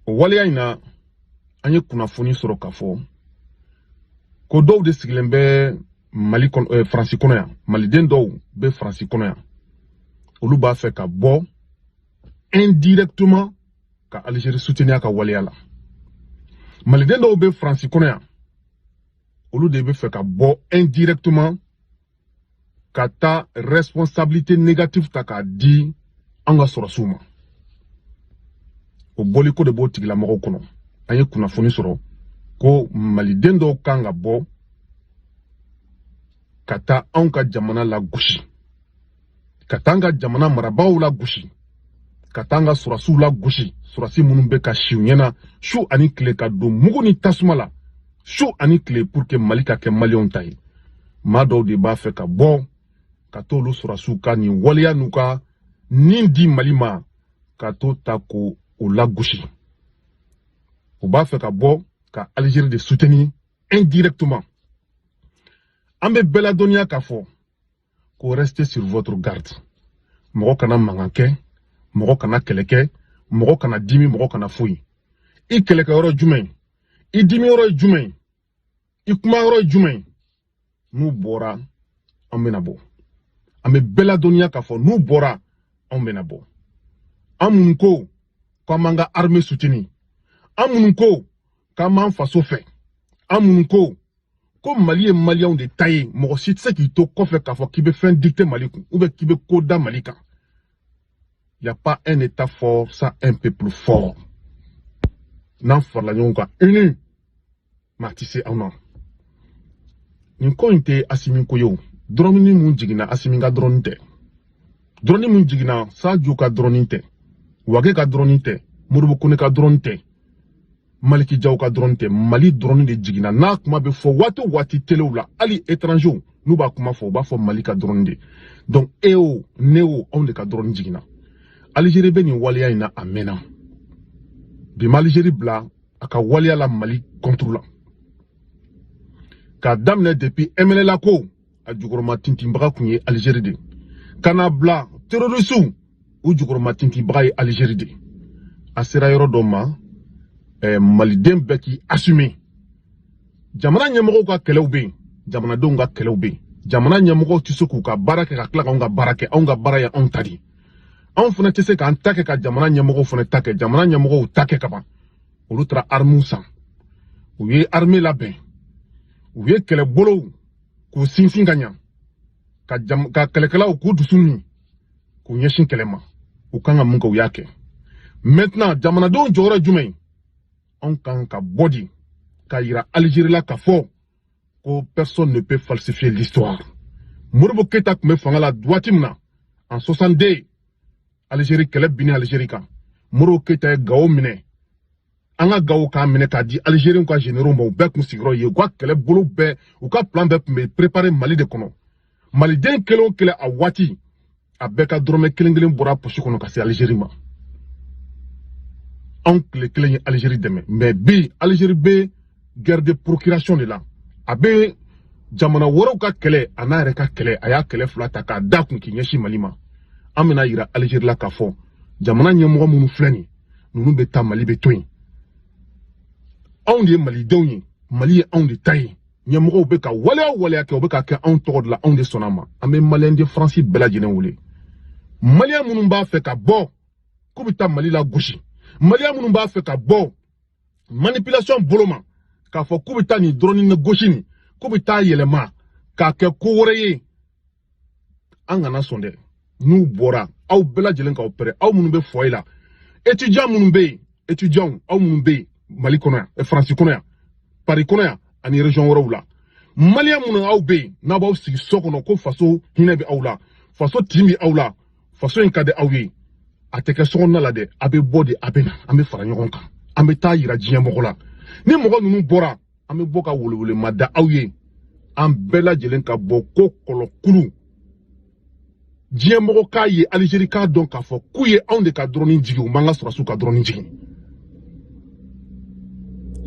S2: O waleya in na, an ye kunnafoni sɔrɔ k'a fɔ ko dɔw de sigilen bɛ Mali kɔnɔ, Faransi kɔnɔ yan, Maliden dɔw bɛ Faransi kɔnɔ yan, olu b'a fɛ ka bɔ indirectement ka Algérie soutenir a ka waleya la. Maliden dɔw bɛ Faransi kɔnɔ yan, olu de bɛ fɛ ka bɔ indirectement ka taa responsabilité négative ta k'a di an ka sɔrɔsiw ma. O bɔliko de b'o tigilamɔgɔw kɔnɔ. An ye kunnafoni sɔrɔ ko Maliden dɔw kan ka bɔ ka taa anw ka jamana lagosi, ka taa an ka jamana marabagaw lagosi, ka taa an ka sɔrɔsiw lagosi, sɔrɔsi minnu bɛ ka si u ɲɛna su ani tile, ka don mugu ni tasuma la su ani tile pour que Mali ka kɛ Maliyɛnw ta ye. Maa dɔw de b'a fɛ ka bɔ ka t'olu sɔrɔsiw ka nin waleya n'u ka nin di Mali ma, ka t'o ta k'o lagosi. U b'a fɛ ka bɔ ka Algérie de soutenir indirectement. An bɛ bɛɛ ladɔnniya k'a fɔ ko restez sur votre garde. Mɔgɔ kana mankan kɛ, mɔgɔ kana kɛlɛ kɛ, mɔgɔ kana dimi, mɔgɔ kana foyi. I kɛlɛkɛyɔrɔ jumɛn, i dimiyɔrɔ ye jumɛn, i kumayɔrɔ ye jumɛn? N'u bɔra, an bɛna bɔ. An bɛ bɛɛ ladɔnniya k'a fɔ n'u bɔra, anw bɛna bɔ. An minnu ko k'an b'an ka armée soutenir, an minnu ko k'an b'an faso fɛ, an minnu ko ko Mali ye Maliyɛnw de ta ye, mɔgɔ si tɛ se k'i to kɔfɛ k'a fɔ k'i bɛ fɛn dicter Mali kun ou bien k'i bɛ ko da Mali kan. Y a pas un État fort sans un peuple fort. N'an farala ɲɔgɔn kan uni, maa tɛ se anw na. Nin ko in tɛ Asimi ko ye o. Drone mun jiginna, Asimi ka drone tɛ. Drone mun jiginna, Sadio ka drone tɛ, Wage ka drone tɛ, Modibo Kone ka drone tɛ, Maliki Jaw ka drone tɛ. Mali drone de jiginna. N'a kuma bɛ fɔ waati o waati telew la, hali étrangers n'u b'a kuma fɔ, u b'a fɔ Mali ka drone de. Donc e o ne o, anw de ka drone jiginna. Algérie bɛ nin waleya in na a mɛnna. Bi ma Algérie bila a ka waleya la Mali contre la. K'a daminɛ depuis MNLA ko, a jukɔrɔma tintinbaga kun ye Algérie de. Ka n'a bila terroriste, u jukɔrɔma tintinbaga ye Algérie de. A sera yɔrɔ dɔ ma, Maliden bɛɛ k'i assumer.
S11: Jamana ɲɛmɔgɔw ka kɛlɛw bɛ yen, jamanadenw ka kɛlɛw bɛ yen. Jamana ɲɛmɔgɔw tɛ se k'u ka baara kɛ ka tila k'anw ka baara kɛ. Anw ka baara ye anw ta de ye. Anw fana tɛ se k'an ta kɛ ka jamana ɲɛmɔgɔw fana ta kɛ. Jamana ɲɛmɔgɔw ta kɛ kaban, olu taara armew san, u ye armée labɛn, u ye kɛlɛbolow k'u sinsin ka ɲa, ka jam ka kɛlɛkɛlaw k'u dusu min k'u ɲɛsin kɛlɛ ma. U kan ka mun kɛ, u y'a kɛ. Maintenant, jamanadenw jɔyɔrɔ ye jumɛn ye? Anw kan ka bɔ de k'a yira Algérie la k'a fɔ ko personne ne peut falsifier l'histoire. Modibo Keita tun bɛ fanga la waati min na, en 62, Algérie kɛlɛ binni Algérie kan, Modibo Keita ye Gawo minɛ, an ka Gawo k'a minɛ k'a di Algériens ka généraux ma. U bɛɛ kun sigiyɔrɔ ye, u ka kɛlɛbolo bɛɛ, u ka plan bɛɛ tun bɛ préparer Mali de kɔnɔ. Maliden kelen o kelen, a waati a bɛɛ ka dɔrɔmɛ kelen kelen bɔra poche kɔnɔ ka se Algérie ma. Anw tile kelen ye Algérie dɛmɛ, mais bi Algérie bɛ guerre de procuration de la. A bɛ jamana wɛrɛw ka kɛlɛ, a n'a yɛrɛ ka kɛlɛ, a y'a kɛlɛ fila ta k'a da kun k'i ɲɛsin Mali ma. An bɛna yira Algérie la k'a fɔ jamana ɲɛmɔgɔ minnu filɛ nin ninnu bɛ taa, Mali bɛ to yen. Anw de ye malidenw ye, Mali ye anw de ta ye. Ɲɛmɔgɔw bɛ ka waleya o waleya kɛ, u bɛ ka kɛ anw tɔgɔ de la, anw de sɔnna a ma. An bɛ Malien de France bɛɛ lajɛlen wele, Malien minnu b'a fɛ ka bɔ k'u bɛ taa Mali la gosi, Malien minnu b'a fɛ ka bɔ manipulation bolo ma k'a fɔ k'u bɛ taa nin dɔrɔnin gosi nin, k'u bɛ taa yɛlɛma k'a kɛ ko wɛrɛ ye, an kana sɔn dɛ. N'u bɔra, aw bɛɛ lajɛlen k'aw pɛrɛ. Aw minnu bɛ foyer la, étudiant minnu bɛ yen, étudiants aw minnu bɛ yen Mali kɔnɔ yan, Faransi kɔnɔ yan, Paris kɔnɔ yan ani région wɛrɛw la, Malien minnu aw bɛ yen, n'aw b'aw sigi so kɔnɔ ko faso hinɛ bɛ aw la, faso tin bɛ aw la, faso in ka di aw ye, a tɛ kɛ sokɔnɔna la dɛ, a bɛ bɔ de, a bɛ na, an bɛ fara ɲɔgɔn kan, an bɛ taa yira diɲɛ mɔgɔ la. Ni mɔgɔ ninnu bɔra, an bɛ bɔ ka welewelema da aw ye, an bɛɛ lajɛlen ka bɔ ko kɔlɔkulu, diɲɛ mɔgɔ k'a ye, Alizeri k'a dɔn k'a fɔ k'u ye anw de ka drone jigin, u m'an ka sɔrɔdasiw ka drone jigin.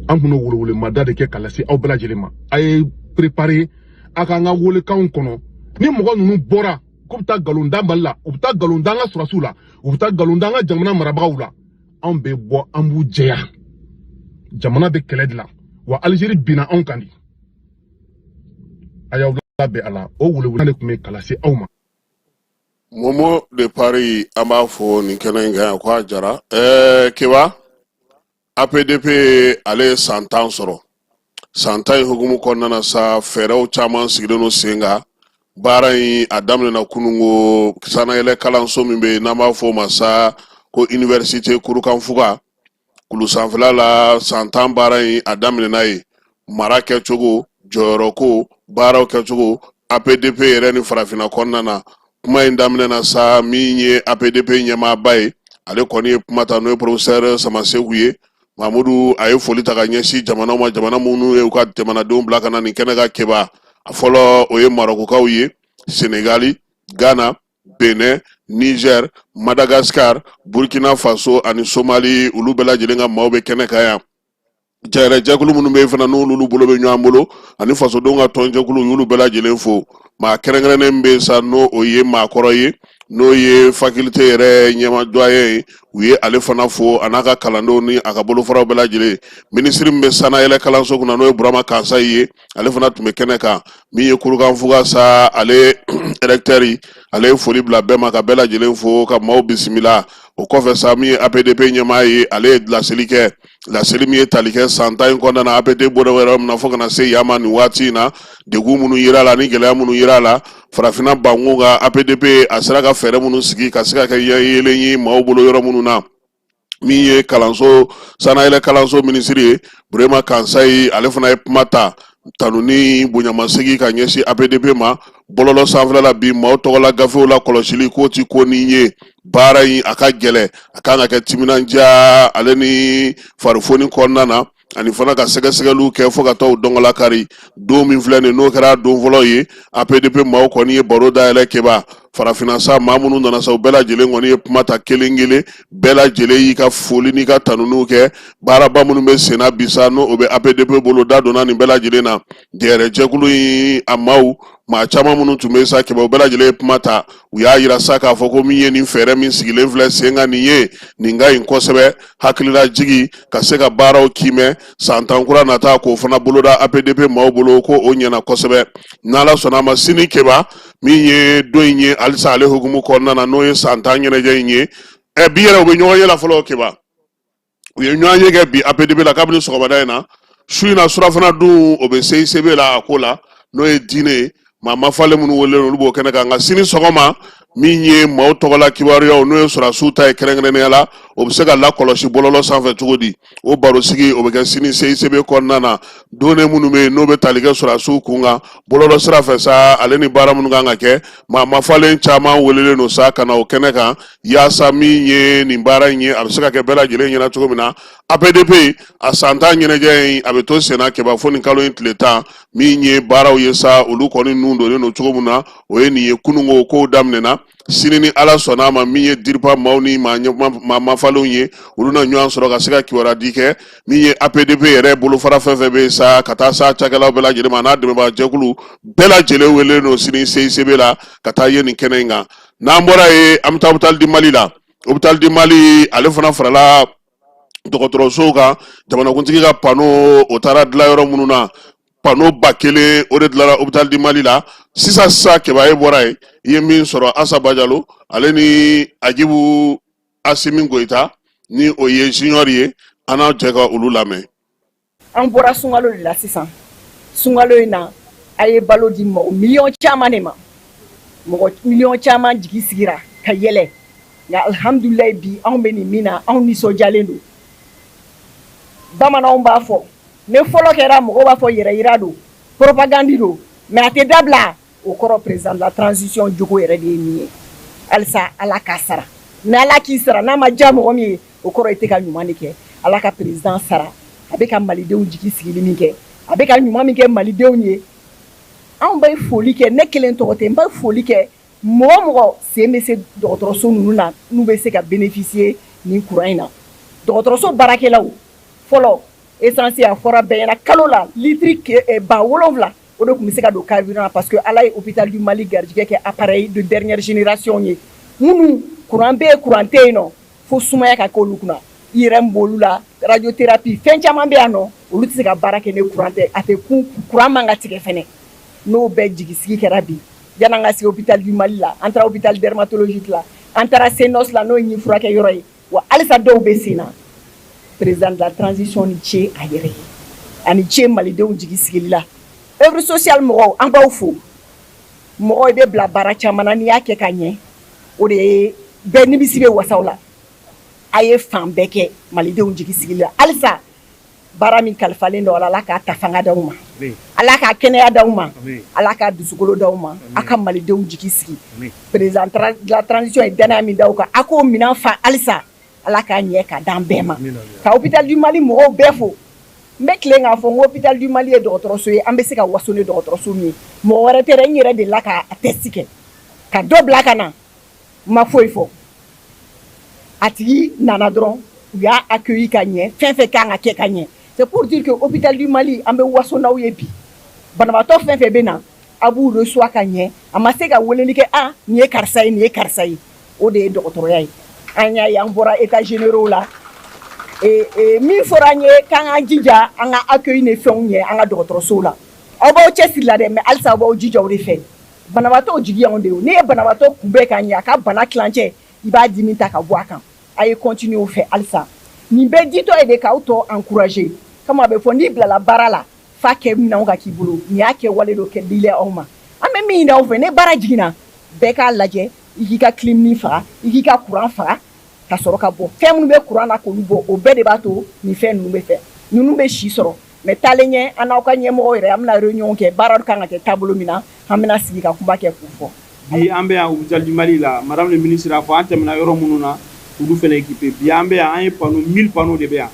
S11: An kun b'o welewelemada de kɛ ka lase aw bɛɛ lajɛlen ma. A ye préparer a k'an ka welekanw kɔnɔ. Ni mɔgɔ ninnu bɔra k'u bɛ taa nkalon da Mali la, u bɛ taa nkalon da an ka sɔrɔdasiw la, u bɛ taa nkalon da an ka jamana marabagaw la, anw bɛ bɔ, an b'u jɛya. Jamana bɛ kɛlɛ de la wa, Alizeri binna anw kan de. A y'aw labɛn a la. O welewele de tun bɛ ka lase aw ma.
S7: Momo de Paris, an b'a fɔ nin kɛnɛ in kan yan ko a jara. Keba, APDP ale ye san 10 sɔrɔ. San 10 in hukumu kɔnɔna na sa, fɛɛrɛw caman sigilen don sen kan. Baara in a daminɛna kunungo sanayɛlɛ kalanso min bɛ yen n'an b'a fɔ o ma sa ko université Kurukanfuga kulu sanfɛla la. San 10 baara in a daminɛna yen. Mara kɛcogo, jɔyɔrɔko, baaraw kɛcogo APDP yɛrɛ ni farafinna kɔnɔna na, kuma in daminɛna sa. Min ye APDP ɲɛmaaba ye, ale kɔni ye kuma ta, n'o ye professeur Samaseku ye Mamudu. A ye foli ta ka ɲɛsin jamanaw ma, jamana minnu ye u ka jamanadenw bila ka na nin kɛnɛ kan. Keba, a fɔlɔ o ye Marɔkukaw ye, Senegali, Ghana, Benin, Niger, Madagascar, Burkina Faso ani Somali, olu bɛɛ lajɛlen ka maaw bɛ kɛnɛ kan yan. Jɛrɛ jɛkulu minnu bɛ yen fana, n'olu bolo bɛ ɲɔgɔn bolo ani fasodenw ka tɔnjɛkulu, u y'olu bɛɛ lajɛlen fo. Maa kɛrɛnkɛrɛnnen bɛ yen sa, n'o o ye maakɔrɔ ye, n'o ye faculté yɛrɛ ɲɛma doyen ye, u ye ale fana fo, a n'a ka kalandenw ni a ka bolofaraw bɛɛ lajɛlen. Minisiri min bɛ sanayɛlɛ kalanso kunna, n'o ye Burama Kansayi ye, ale fana tun bɛ kɛnɛ kan. Min ye Kurukanfuga sa, ale recteur, ale ye foli bila bɛɛ ma, ka bɛɛ lajɛlen fo, ka maaw bisimila. O kɔfɛ sa, min ye APDP ɲɛmaa ye, ale ye laseli kɛ, laseli min ye tali kɛ san 10 in kɔnɔna na, APD bɔra yɔrɔ min na fo ka na se yan ma nin waati in na, degun minnu yera a la ni gɛlɛya minnu yera a la farafinna bankun kan, APDP a sera ka fɛɛrɛ minnu sigi ka se ka kɛ yeelen ye maaw bolo yɔrɔ minnu na. Min ye kalanso sanayɛlɛ kalanso minisiri ye, Burema Kansayi, ale fana ye kuma ta, tanu ni bonyamasegin ka ɲɛsin APDP ma. Bɔlɔlɔ sanfɛla la bi, maaw tɔgɔla gafew la kɔlɔsili k'o ti ko ni ye. Baara in a ka gɛlɛ, a kan ka kɛ timinandiya ale ni farifoni kɔnɔna na, ani fana ka sɛgɛsɛgɛliw kɛ fo ka taa u dɔngɔlakari. Don min filɛ nin, n'o kɛra don fɔlɔ ye, APDP maaw kɔni ye baro dayɛlɛ. Keba, Farafinna sa, maa minnu nana sa, u bɛɛ lajɛlen kɔni ye kuma ta kelen kelen, bɛɛ lajɛlen y'i ka foli n'i ka tanuniw kɛ. Baaraba minnu bɛ senna bi sa, n'o o bɛ APDP bolo, da donna nin bɛɛ lajɛlen na. Jɛrɛ jɛkulu in a maaw, maa caman minnu tun bɛ sa Keba, u bɛɛ lajɛlen ye kuma ta. U y'a yira sa k'a fɔ ko min ye nin fɛɛrɛ min sigilen filɛ sen kan nin ye, nin ka ɲi kosɛbɛ. Hakililajigi ka se ka baaraw kiimɛ san 10 kura nata, k'o fana boloda APDP maaw bolo, ko o ɲɛna kosɛbɛ. N'Ala sɔnna a ma, sini Keba, min ye don in ye halisa ale hukumu kɔnɔna na, n'o ye san 10 ɲɛnajɛ in ye. Ɛ, bi yɛrɛ u bɛ ɲɔgɔn ye la fɔlɔ Keba. U ye ɲɔgɔn ye kɛ bi APDP la kabini sɔgɔmada in na. Su in na, surafana dun, o bɛ CICB la a ko la, n'o ye diinɛ ye. Maa mafalen minnu welelen, olu b'o kɛnɛ kan. Nka sini sɔgɔma, min ye maaw tɔgɔla kibaruyaw, n'o ye sɔrɔdasiw ta ye kɛrɛnkɛrɛnnenya la, o bɛ se ka lakɔlɔsi bɔlɔlɔ sanfɛ cogo di, o barosigi o bɛ kɛ sini CICB kɔnɔna na. Données minnu bɛ yen, n'o bɛ tali kɛ sɔrɔdasiw kun kan bɔlɔlɔ sira fɛ sa, ale ni baara minnu kan ka kɛ, maa mafalen caman welelen don sa ka na o kɛnɛ kan, yaasa min ye nin baara in ye, a bɛ se ka kɛ bɛɛ lajɛlen ɲɛna cogo min na. APDP a san 10 ɲɛnajɛ in, a bɛ to senna Keba fo nin kalo in tile 10. Min ye baaraw ye sa, olu kɔni nun donnen don cogo min na, o ye nin ye. Kununko kow daminɛna. Sini ni Ala sɔnna a ma, min ye DIRPA maaw ni maa mafalenw ye, olu na ɲɔgɔn sɔrɔ ka se ka kibaruya di kɛ. Min ye APDP yɛrɛ bolofara fɛn fɛn bɛ yen sa, ka taa sa cakɛlaw bɛɛ lajɛlen ma, n'a dɛmɛbaa jɛkulu bɛɛ lajɛlen welelen don sini CICB la ka taa ye nin kɛnɛ in kan. N'an bɔra yen, an bɛ taa Hôpital du Mali la. Hôpital du Mali, ale fana farala dɔgɔtɔrɔsow kan. Jamanakuntigi ka panneau, o taara dilan yɔrɔ minnu na, panneau 1000, o de dilanna Hôpital du Mali la sisan sisan. Keba, e bɔra yen, i ye min sɔrɔ, Asa Bajalo ale ni Ajibu Asimi Goyita, ni o ye junior ye, an n'aw jɛ ka olu lamɛn.
S12: An bɔra sunkalo de la sisan. Sunkalo in na, a ye balo di mɔgɔ miliyɔn caman de ma. Mɔgɔ miliyɔn caman jigi sigira ka yɛlɛ. Nka alihamudulilayi, bi anw bɛ nin min na, anw nisɔndiyalen don. Bamananw b'a fɔ, ne fɔlɔ kɛra, mɔgɔw b'a fɔ yɛrɛyira don, propagande don, mais a tɛ dabila. O kɔrɔ, président de la transition jogo yɛrɛ de ye nin ye. Halisa Ala k'a sara. Ni Ala k'i sara, n'a ma diya mɔgɔ min ye, o kɔrɔ i tɛ ka ɲuman de kɛ. Ala ka président sara. A bɛ ka malidenw jigi sigili min kɛ, a bɛ ka ɲuman min kɛ malidenw ye, anw bɛ foli kɛ. Ne kelen tɔgɔ tɛ, n bɛ foli kɛ mɔgɔ mɔgɔ sen bɛ se dɔgɔtɔrɔso ninnu na, n'u bɛ se ka bénéficier nin courant in na. Dɔgɔtɔrɔso baarakɛlaw fɔlɔ, essence, a fɔra bɛɛ ɲɛna, kalo la litiri 7000, o de tun bɛ se ka don carburant na, parce que Ala ye Hôpital du Mali garijɛgɛ kɛ appareil de dernière génération ye, minnu courant bɛ yen, courant tɛ yen nɔ, fo sumaya ka k'olu kunna. IRM b'olu la, radiothérapie, fɛn caman bɛ yan nɔ, olu tɛ se ka baara kɛ ni courant tɛ. A tɛ kun, courant man ka tigɛ fɛnɛ. N'o bɛɛ jigisigi kɛra bi, yan'an ka se Hôpital du Mali la, an taara hôpital dermatologique la, an taara CNOS la, n'o ye ɲin furakɛ yɔrɔ ye, wa halisa dɔw bɛ sen na. Président de la transition ni ce a yɛrɛ ye, ani ce malidenw jigi sigili la. Œuvre sociale mɔgɔw, an b'aw fo. Mɔgɔ i bɛ bila baara caman na, n'i y'a kɛ ka ɲɛ, o de ye bɛɛ nimisi bɛ wasaw la. A ye fan bɛɛ kɛ malidenw jigi sigili la. Halisa baara min kalifalen don Ala k'a ta fanga d'aw ma, Ala k'a kɛnɛya d'aw ma, Ala k'a dusukolo d'aw ma, a ka malidenw jigi sigi. Président de la transition ye danaya min d'aw kan, a k'o minɛn fa. Halisa Ala k'a ɲɛ ka d'an bɛɛ ma. Ka Hôpital du Mali mɔgɔw bɛɛ fo. N bɛ tilen k'a fɔ n ko Hôpital du Mali ye dɔgɔtɔrɔso ye, an bɛ se ka waso ni dɔgɔtɔrɔso min ye. Mɔgɔ wɛrɛ tɛ dɛ, n yɛrɛ delila ka test kɛ ka dɔ bila ka na, n ma foyi fɔ. A tigi nana dɔrɔn, u y'a accueilli ka ɲɛ, fɛn fɛn kan ka kɛ ka ɲɛ. C'est pour dire que Hôpital du Mali, an bɛ waso n'aw ye bi. Banabaatɔ fɛn fɛn bɛ na, a b'u reçoit ka ɲɛ. A ma se ka weleli kɛ, a nin ye karisa ye, nin ye karisa ye. O de ye dɔgɔtɔrɔya ye. An y'a ye, an bɔra états généraux la, min fɔra an ye k'an k'an jija an ka accueil ni fɛnw ɲɛ an ka dɔgɔtɔrɔsow la. Aw b'aw cɛsiri la dɛ, mais halisa aw b'aw jija o de fɛ. Banabaatɔw jigi y'anw de ye. N'i ye banabaatɔ kunbɛn ka ɲɛ, a ka bana tilancɛ, i b'a dimi ta ka bɔ a kan. A ye continuer o fɛ halisa. Nin bɛɛ ditɔ ye de k'aw tɔ encourager. Comme a bɛ fɔ, n'i bilala baara la, f'a kɛ minɛnw ka k'i bolo. Nin y'a kɛ wale dɔ kɛ dili aw ma. An bɛ min ɲini aw fɛ, ne baara jiginna, bɛɛ k'a lajɛ i k'i ka clim faga, i k'i ka courant faga ka sɔrɔ ka bɔ. Fɛn minnu bɛ courant na, k'olu bɔ. O bɛɛ de b'a to nin fɛn ninnu bɛ fɛ, ninnu bɛ si sɔrɔ. Mais taalen ɲɛ, an n'aw ka ɲɛmɔgɔ yɛrɛ, an bɛna réunion kɛ. Baara kan ka kɛ taabolo min na, an bɛna sigi ka kuma kɛ k'o fɔ.
S13: Bi an bɛ yan Hôpital du Mali la. Madame le ministre a fɔ, an tɛmɛna yɔrɔ minnu na, olu fana équipé. Bi an bɛ yan, an ye panneau, 1000 panneaux de bɛ yan,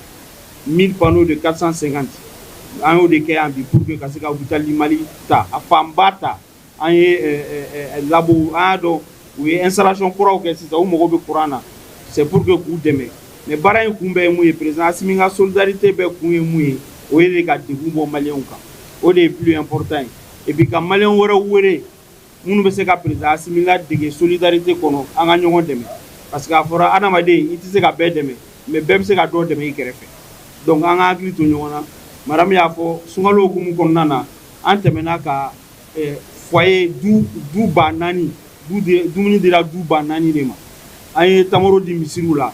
S13: 1000 panneaux de 450, an y'o de kɛ yan bi pour que ka se ka Hôpital du Mali ta, a fanba ta. An ye labo, an y'a dɔn. U ye installation kuraw kɛ sisan, u mago bɛ courant na, c'est pour que k'u dɛmɛ. Mais baara in kun bɛɛ ye mun ye? Président Assimi ka solidarité bɛɛ kun ye mun ye? O ye de ka degun bɔ maliyɛnw kan, o de ye plus important ye. Et puis ka maliyɛn wɛrɛw wele minnu bɛ se ka président Assimi ladege solidarité kɔnɔ, an ka ɲɔgɔn dɛmɛ, parce que a fɔra adamaden, i tɛ se ka bɛɛ dɛmɛ, mais bɛɛ bɛ se ka dɔ dɛmɛ i kɛrɛfɛ. Donc an ka hakili to ɲɔgɔn na. Madame y'a fɔ, sunkalo hukumu kɔnɔna na, an tɛmɛna ka foyer du 4000 du dumuni dira du 4000 de ma. An ye tamaro di misiriw la.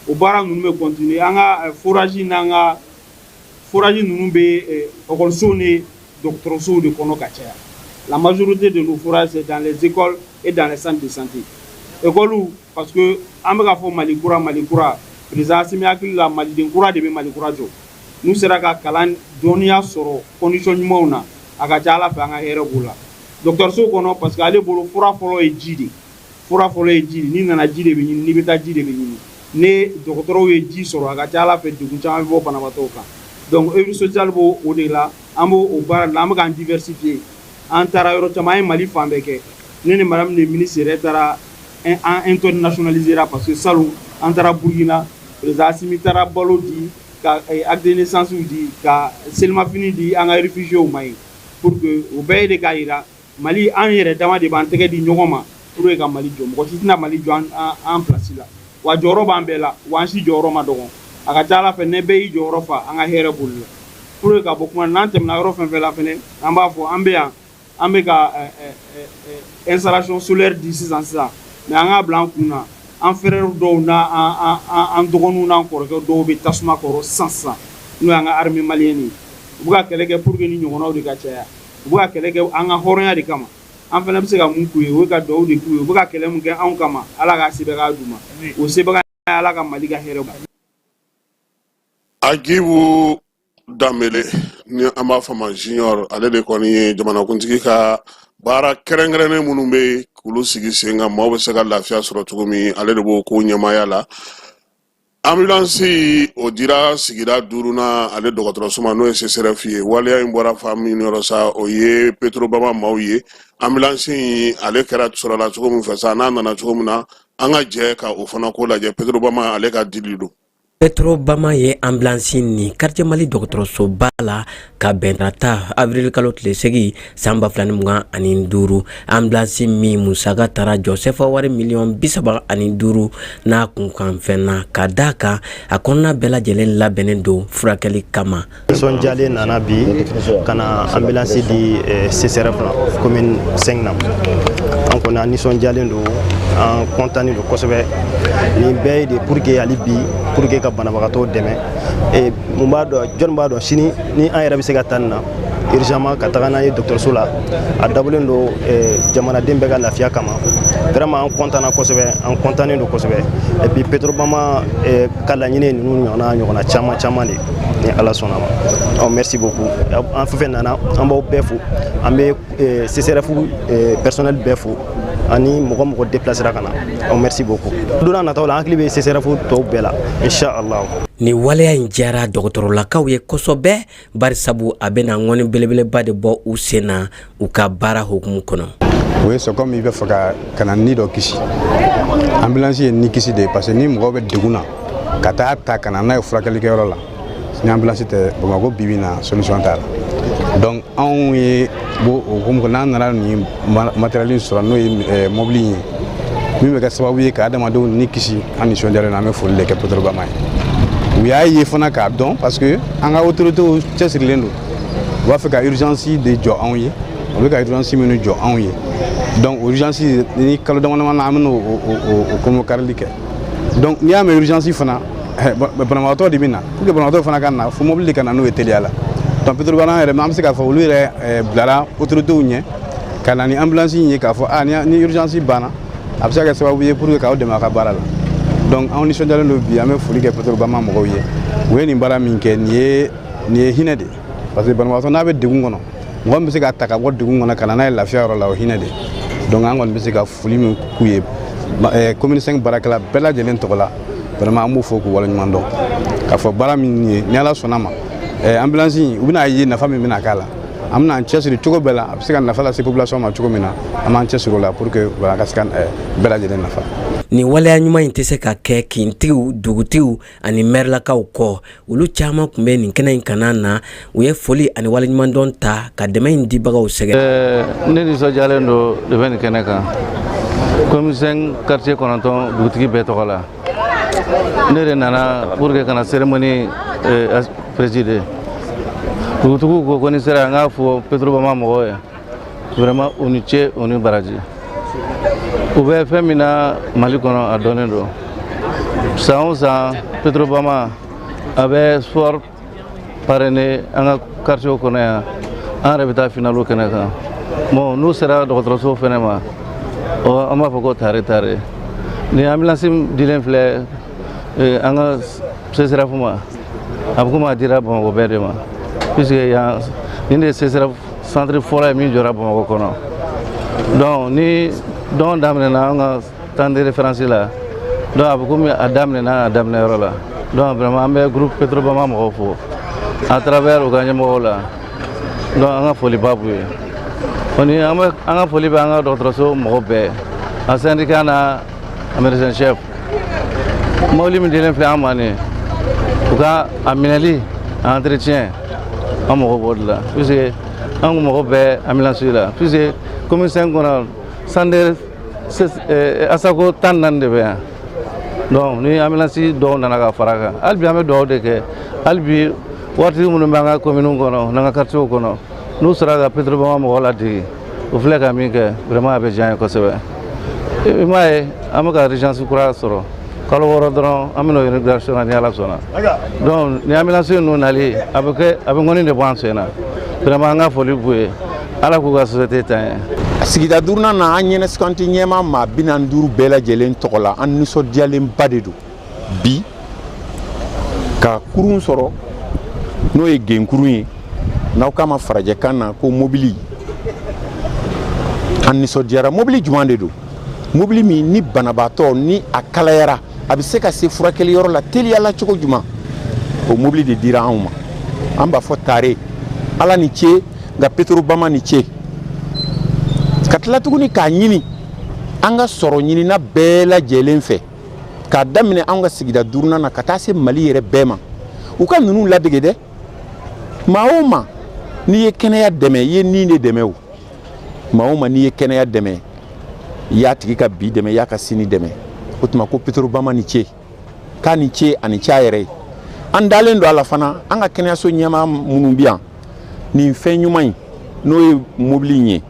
S13: O baara ninnu bɛ continuer. An ka forage n'an ka forage ninnu bɛ ekɔlisow ni dɔgɔtɔrɔsow de kɔnɔ ka caya. La majorité de nos forages, c'est dans les écoles et dans les centres de santé. École, parce que an bɛ ka fɔ Mali kura, Mali kura, président Assimi hakili la, maliden kura de bɛ Mali kura jɔ. N'u sera ka kalan dɔnniya sɔrɔ condition ɲumanw na, a ka ca Ala fɛ, an ka hɛrɛ b'o la. Dɔgɔtɔrɔso kɔnɔ, parce que ale bolo, fura fɔlɔ ye ji de, fura fɔlɔ ye ji de. N'i nana, ji de bɛ ɲini, n'i bɛ taa, ji de bɛ ɲini. Ni dɔgɔtɔrɔw ye ji sɔrɔ, a ka ca Ala fɛ, degun caman bɛ bɔ banabaatɔw kan. Donc œuvre sociale b'o o de la, an b'o o baara de la. An bɛ k'an diversifier. An taara yɔrɔ caman, an ye Mali fan bɛɛ kɛ. Ne ni madame le ministre yɛrɛ taara, an internationalisera, parce que salon an taara Burukina, président Assimi taara balo di, ka acte de naissance di, ka selimafini di an ka réfugiés ma yen, pour que o bɛɛ ye de k'a yira Mali, an yɛrɛ dama de b'an tɛgɛ di ɲɔgɔn ma pour que ka Mali jɔ. Mɔgɔ si tɛna Mali jɔ an place la. Wa jɔyɔrɔ b'an bɛɛ la, wa an si jɔyɔrɔ ma dɔgɔ. A ka ca Ala fɛ, ne bɛɛ y'i jɔyɔrɔ fa, an ka hɛrɛ boli la. Pour que ka bɔ kuma, n'an tɛmɛna yɔrɔ fɛn fɛn la fɛnɛ, an b'a fɔ an bɛ yan, an bɛ ka installation solaire di sisan sisan. Mais an k'a bila an kun na, an frère dɔw n'a an dɔgɔninw n'an kɔrɔkɛ dɔw bɛ tasuma kɔrɔ sisan sisan, n'o y'an ka armée malienne ye. U bɛ ka kɛlɛ kɛ pour que ni ɲɔgɔnnaw de ka caya. U bɛ ka kɛlɛ kɛ an ka hɔrɔnya de kama. An fana bɛ se ka mun k'u ye? O ye ka dugawu de k'u ye. U bɛ ka kɛlɛ mun kɛ anw kama, Ala k'a sebaga d'u ma. O sebaga, Ala ka Mali ka hɛrɛ.
S7: Agibu Danbele, ni an b'a fɔ ma Junior, ale de kɔni ye jamanakuntigi ka baara kɛrɛnkɛrɛnnen minnu bɛ yen k'olu sigi sen kan, maaw bɛ se ka lafiya sɔrɔ cogo min, ale de b'o ko ɲɛmaaya la. Ambulance o dira sigida duurunan ale dɔgɔtɔrɔso ma, n'o ye CSRéf ye. Waleya in bɔra fa min yɔrɔ sa, o ye Petrobama maaw ye. Ambulance in ale kɛra sɔrɔla cogo min fɛ sa, n'a nana cogo min na, an ka jɛ ka o fana ko lajɛ. Petrobama ale ka dili don.
S14: Petrobama ye ambulance ni Quartier Mali dɔgɔtɔrɔsoba la ka bɛn tarata avril kalo tile 8 san 2025. Ambulance min musaka taara jɔ sefa wari miliyɔn 35 n'a kunkanfɛn na, ka da kan a kɔnɔna bɛɛ lajɛlen labɛnnen don furakɛli kama.
S15: Nisɔndiyalen nana bi ka na ambulance di CSRéf la, commune 5 na. An kɔni, an nisɔndiyalen don, an kɔntannen don kosɛbɛ. Nin bɛɛ ye de pour que hali bi, pour que ka banabagatɔw dɛmɛ. Mun b'a dɔn, jɔnni b'a dɔn sini ni an yɛrɛ bɛ se ka taa nin na urgemment ka taga n'a ye dɔgɔtɔrɔso la. A dabɔlen don jamanaden bɛɛ ka lafiya kama. Vraiment, an kɔntanna kosɛbɛ, an kɔntannen don kosɛbɛ. Et puis Petrobama ka laɲini ye ninnu ɲɔgɔnna ɲɔgɔnna caman caman de, ni Ala sɔnna ma. Ɔ, merci beaucoup. An fɛn fɛn nana, an b'aw bɛɛ fo. An bɛ CSRéf personnel bɛɛ fo, ani mɔgɔ mɔgɔ déplacera ka na. Ɔ, merci beaucoup. Don n'a nataw la, an hakili bɛ CSRéf tɔw bɛɛ la, inchallah.
S14: Nin waleya in diyara dɔgɔtɔrɔlakaw ye kosɛbɛ, barisabu a bɛna ŋɔni belebeleba de bɔ u sen na u ka baara hukumu kɔnɔ.
S16: O ye, c'est comme i bɛ fɛ ka na ni dɔ kisi. Ambulance ye ni kisi de ye, parce que ni mɔgɔ bɛ degun na, ka taa ta ka na n'a ye furakɛlikɛyɔrɔ la, ni ambulance tɛ, Bamakɔ bibi na, solution t'a la. Donc anw ye bo o hukumu kɔnɔ, n'an nana nin matériel sɔrɔ, n'o ye mobili in ye, min bɛ kɛ sababu ye ka adamadenw ni kisi, an nisɔndiyalen don. An bɛ foli de kɛ Petrobama ye. U y'a ye fana k'a dɔn, parce que an ka autorités cɛsirilen don, u b'a fɛ ka urgence de jɔ anw ye. U bɛ ka urgence minnu jɔ anw ye, donc urgence ni kalo dama dama na, an bɛna o kɔnɔkarili kɛ. Donc n'i y'a mɛn urgence fana, banabagatɔ de bɛ na. Pour que banabagatɔ fana ka na, fo mobili de ka na n'o ye teliya la. Donc Petrobama yɛrɛ, an bɛ se k'a fɔ olu yɛrɛ bilara autorités ɲɛ ka na ni ambulance in ye, k'a fɔ ah, ni urgence banna, a bɛ se ka kɛ sababu ye pour que k'aw dɛmɛ a ka baara la. Donc anw nisɔndiyalen don bi. An bɛ foli kɛ Petrobama mɔgɔw ye. U ye nin baara min kɛ, nin ye hinɛ de ye, parce que banabagatɔ n'a bɛ degun kɔnɔ, mɔgɔ min bɛ se ka ta ka bɔ degun kɔnɔ ka na n'a ye lafiya yɔrɔ la, o hinɛ de. Donc an kɔni bɛ se ka foli min k'u ye commune 5 baarakɛla bɛɛ lajɛlen tɔgɔ la, vraiment an b'u fo k'u waleɲuman dɔn, k'a fɔ baara min ye, ni Ala sɔnna ma, ambulance in, u bɛna ye nafa min bɛna k'a la. An bɛna an cɛsiri cogo bɛɛ la, a bɛ se ka nafa lase population ma cogo min na, an b'an cɛsiri o la pour que voilà, ka se ka bɛɛ lajɛlen nafa.
S14: Nin waleya ɲuman in tɛ se ka kɛ kintigiw, dugutigiw ani mɛrilakaw kɔ. Olu caman tun bɛ nin kɛnɛ in kana na. U ye foli ani waleɲumandɔn ta ka dɛmɛ in dibagaw sɛgɛrɛ.
S17: Ne nisɔndiyalen don de bɛ nin kɛnɛ kan, commune 5 quartier 9 dugutigi bɛɛ tɔgɔ la. Ne de nana pour que ka na cérémonie présider. Dugutigiw ko ko ni sera, n k'a fɔ Petrobama mɔgɔw ye, vraiment u ni ce, u ni baraji. U bɛ fɛn min na Mali kɔnɔ, a dɔnnen don. San o san, Petrobama a bɛ sport parrainer an ka quartier kɔnɔ yan. An yɛrɛ bɛ taa finale kɛnɛ kan. Bon, n'u sera dɔgɔtɔrɔso fɛnɛ ma, ɔ an b'a fɔ ko tare tare. Ni ambulance dilen filɛ an ka CSRéf ma, a bɛ komi a dira Bamakɔ bɛɛ de ma, puisque yan nin de ye CSRéf centre fɔlɔ ye min jɔra Bamakɔ kɔnɔ. Donc ni don daminɛna an ka temps de référence la, donc a bɛ komi a daminɛna a daminɛ yɔrɔ la. Donc vraiment, an bɛ groupe Petrobama mɔgɔw fo à travers u ka ɲɛmɔgɔw la. Donc an ka foliba b'u ye. O ni an bɛ an ka foli bɛ an ka dɔgɔtɔrɔso mɔgɔ bɛɛ, a syndicat n'a a médecin chef. Mobili min dilen filɛ an ma nin ye, u ka a minɛli, a entretien, an mago b'o de la, puisque an kun mago bɛ ambulance la, puisque commune 5 kɔnɔ, centre Asako 14 de bɛ yan. Donc ni ambulance dɔw nana ka fara kan, hali bi an bɛ dugawu de kɛ. Hali bi waritigi minnu bɛ an ka commune kɔnɔ n'an ka quartier kɔnɔ, n'u sera ka Petrobama mɔgɔw ladege, o filɛ ka min kɛ, vraiment a bɛ diya an ye kosɛbɛ. I m'a ye, an bɛ ka urgence kura sɔrɔ, kalo 6 dɔrɔn an bɛna o inauguration na, ni Ala sɔnna. Donc ni ambulance ninnu nali, a bɛ kɛ a bɛ ŋɔni de bɔ an sen na. Vraiment, an ka foli b'u ye, Ala k'u ka société taa ɲɛ.
S18: Sigida duurunan na, an ɲɛnɛsikanti ɲɛma maa 45 bɛɛ lajɛlen tɔgɔ la, an nisɔndiyalenba de don bi ka kurun sɔrɔ, n'o ye genkurun ye, n'aw k'a ma farajɛkan na ko mobili. An nisɔndiyara. Mobili jumɛn de don? Mobili min ni banabaatɔ ni a kalayara, a bɛ se ka se furakɛliyɔrɔ la teliyala cogo jumɛn, o mobili de dira anw ma. An b'a fɔ tare, Ala ni ce, nka Petrobama ni ce. Ka tila tuguni k'a ɲini an ka sɔrɔ ɲinina bɛɛ lajɛlen fɛ, k'a daminɛ an ka sigida duurunan na ka taa se Mali yɛrɛ bɛɛ ma, u ka ninnu ladege dɛ. Maa o maa n'i ye kɛnɛya dɛmɛ, i ye nin de dɛmɛ. O maa o maa n'i ye kɛnɛya dɛmɛ, i y'a tigi ka bi dɛmɛ, i y'a ka sini dɛmɛ. O tuma ko Petrobama ni ce, k'a ni ce, a ni ce a yɛrɛ ye. An dalen don a la fana, an ka kɛnɛyaso ɲɛmaa minnu bɛ yan, nin fɛn ɲuman in, n'o ye mobili in ye,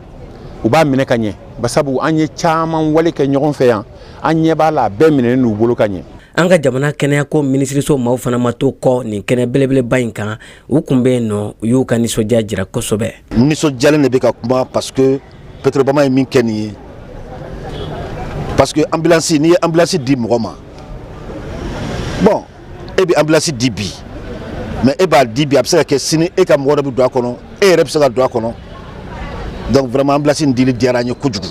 S18: u b'a minɛ ka ɲɛ, basabu an ye caman wale kɛ ɲɔgɔn fɛ yan, an ɲɛ b'a la, a bɛɛ minɛnen n'u bolo ka ɲɛ.
S14: An ka jamana kɛnɛyako minisiriso maaw fana ma to kɔ nin kɛnɛ belebeleba in kan. U kun bɛ yen nɔ, u y'u ka nisɔndiya jira kosɛbɛ.
S19: Nisɔndiyalen de bɛ ka kuma, parce que Petrobama ye min kɛ nin ye, parce que ambulance, n'i ye ambulance di mɔgɔ ma, bon, e bɛ ambulance di bi, mais e b'a di bi, a bɛ se ka kɛ sini e ka mɔgɔ dɔ bɛ don a kɔnɔ, e yɛrɛ bɛ se ka don a kɔnɔ. Donc vraiment, ambulance in dili diyara an ye kojugu.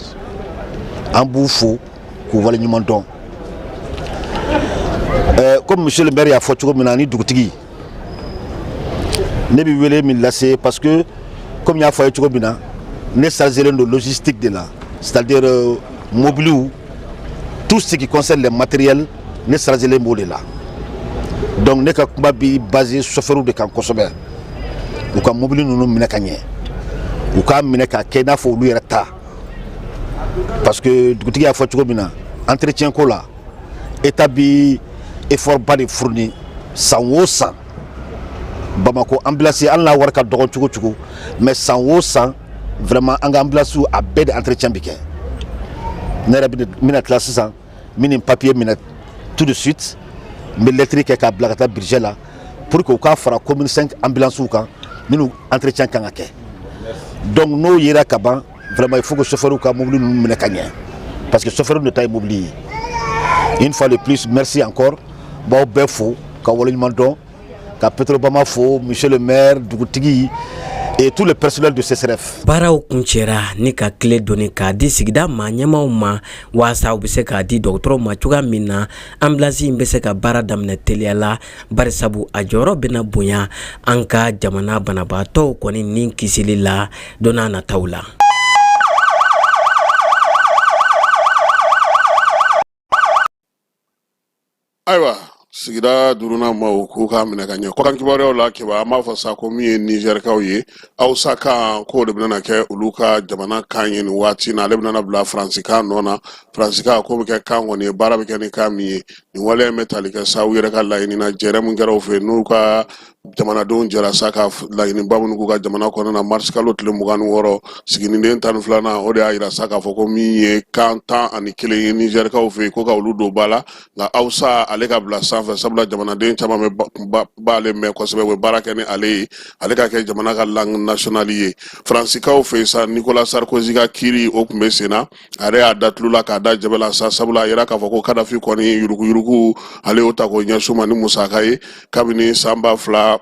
S19: An b'u fo k'u waleɲuman dɔn. Comme monsieur le maire y'a fɔ cogo min na, ni dugutigi, ne bɛ wele min lase, parce que comme n y'a fɔ a ye cogo min na, ne chargé don logistique de la, c'est-à-dire mobiliw, tout ce qui concerne les matériels, ne chargé b'o de la. Donc ne ka kuma bi basé chauffeur de kan kosɛbɛ, u ka mobili ninnu minɛ ka ɲɛ, u k'a minɛ k'a kɛ i n'a fɔ olu yɛrɛ ta, parce que dugutigi y'a fɔ cogo min na, entretien ko la, état bi effort ba de fourni san o san. Bamako ambulance, hali n'a wari ka dɔgɔ cogo cogo, mais san o san, vraiment, an ka ambulance a bɛɛ de entretien bi kɛ. Ne yɛrɛ bɛna tila sisan, n bɛ nin papier minɛ tout de suite, n bɛ lettre kɛ k'a bila ka taa budget la pour que u k'a fara commune 5 ambulance kan minnu entretien kan ka kɛ. Donc n'o yera ka ban, vraiment, il faut que chauffeur ka mobili ninnu minɛ ka ɲɛ, parce que chauffeur de ta ye mobili ye. Une fois de plus, merci encore, b'aw bɛɛ fo ka waleɲuman dɔn, ka Petrobama fo, monsieur le maire, dugutigi. Et tout le personnel de CSRéf.
S14: Baaraw kuncɛra ni ka kile doni k'a di sigida maa ɲɛmaaw ma waasa u bɛ se k'a di dɔgɔtɔrɔw ma cogoya min na ambulance in bɛ se ka baara daminɛ teliya la barisabu a jɔyɔrɔ bɛna bonya an ka jamana banabaatɔw kɔni ni kisili la don n'a nataw la.
S7: Ayiwa, sigida duurunan maaw k'u k'a minɛ ka ɲɛ. Kɔkan kibaruyaw la, Keba, an b'a fɔ sa ko min ye Nizɛrikaw ye, Hausa kan k'o de bɛna kɛ olu ka jamana kan ye nin waati na. Ale bɛna bila faransikan nɔ na. Faransikan k'o bɛ kɛ kan kɔni ye, baara bɛ kɛ ni kan min ye. Nin waleya in bɛ tali kɛ sa u yɛrɛ ka laɲini na, jɛrɛ min kɛra u fɛ n'u ka jamanadenw jɛra sa ka laɲiniba minnu k'u ka jamana kɔnɔna na marisi kalo tile 26, siginiden 12nan, o de y'a yira sa k'a fɔ ko min ye kan 11 ye Nizɛrikaw fɛ yen, ko ka olu don ba la, nka Hausa ale ka bila sanfɛ, sabula jamanaden caman bɛ b'ale mɛn kosɛbɛ, u bɛ baara kɛ ni ale ye, ale ka kɛ jamana ka langue nationale ye. Faransikaw fɛ yen sa, Nicolas Sarkozy ka kiiri o tun bɛ sen na. A yɛrɛ y'a da tulu la k'a da jɛbɛ la sa, sabula a yira k'a fɔ ko Kadafi kɔni yuruguyurugu, ale y'o ta k'o ɲɛsin ma ni musaka ye kabini san 2000,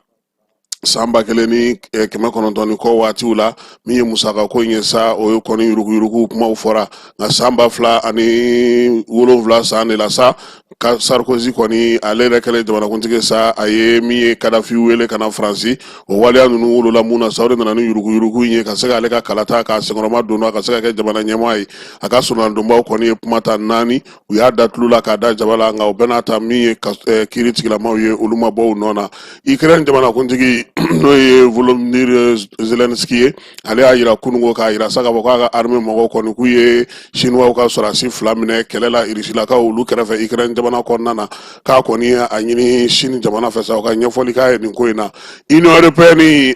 S7: san 1900 ni kɔ waatiw la. Min ye musaka ko in ye sa, o ye kɔni yuruguyurugu kumaw fɔra, nka san 2007 san de la sa, ka Sarkozy kɔni ale yɛrɛ kɛlen jamanakuntigi sa, a ye min ye Kadafi wele ka na Faransi. O waleya ninnu wolola mun na sa, o de nana ni yuruguyurugu in ye ka se k'ale ka kalata k'a senkɔrɔma don ka se ka kɛ jamana ɲɛmaa ye. A ka soronadonbaw kɔni ye kuma ta naani, u y'a da tulu la k'a da jaba la, nka o bɛɛ n'a ta, min ye kiiri tigilamaw ye, olu ma bɔ u nɔ na. Ukraine jamanakuntigi, n'o ye Volodymyr Zelensky ye, ale y'a yira kununko k'a yira sa k'a fɔ k'a ka armée mɔgɔw kɔni k'u ye Chinois ka sɔrɔdasi 2 minɛ kɛlɛ la Rusilakaw olu kɛrɛfɛ Ukraine jamana kɔnɔna na, k'a kɔni ye a ɲini Chine jamana fɛ sa, u ka ɲɛfɔli k'a ye nin ko in na. Union européenne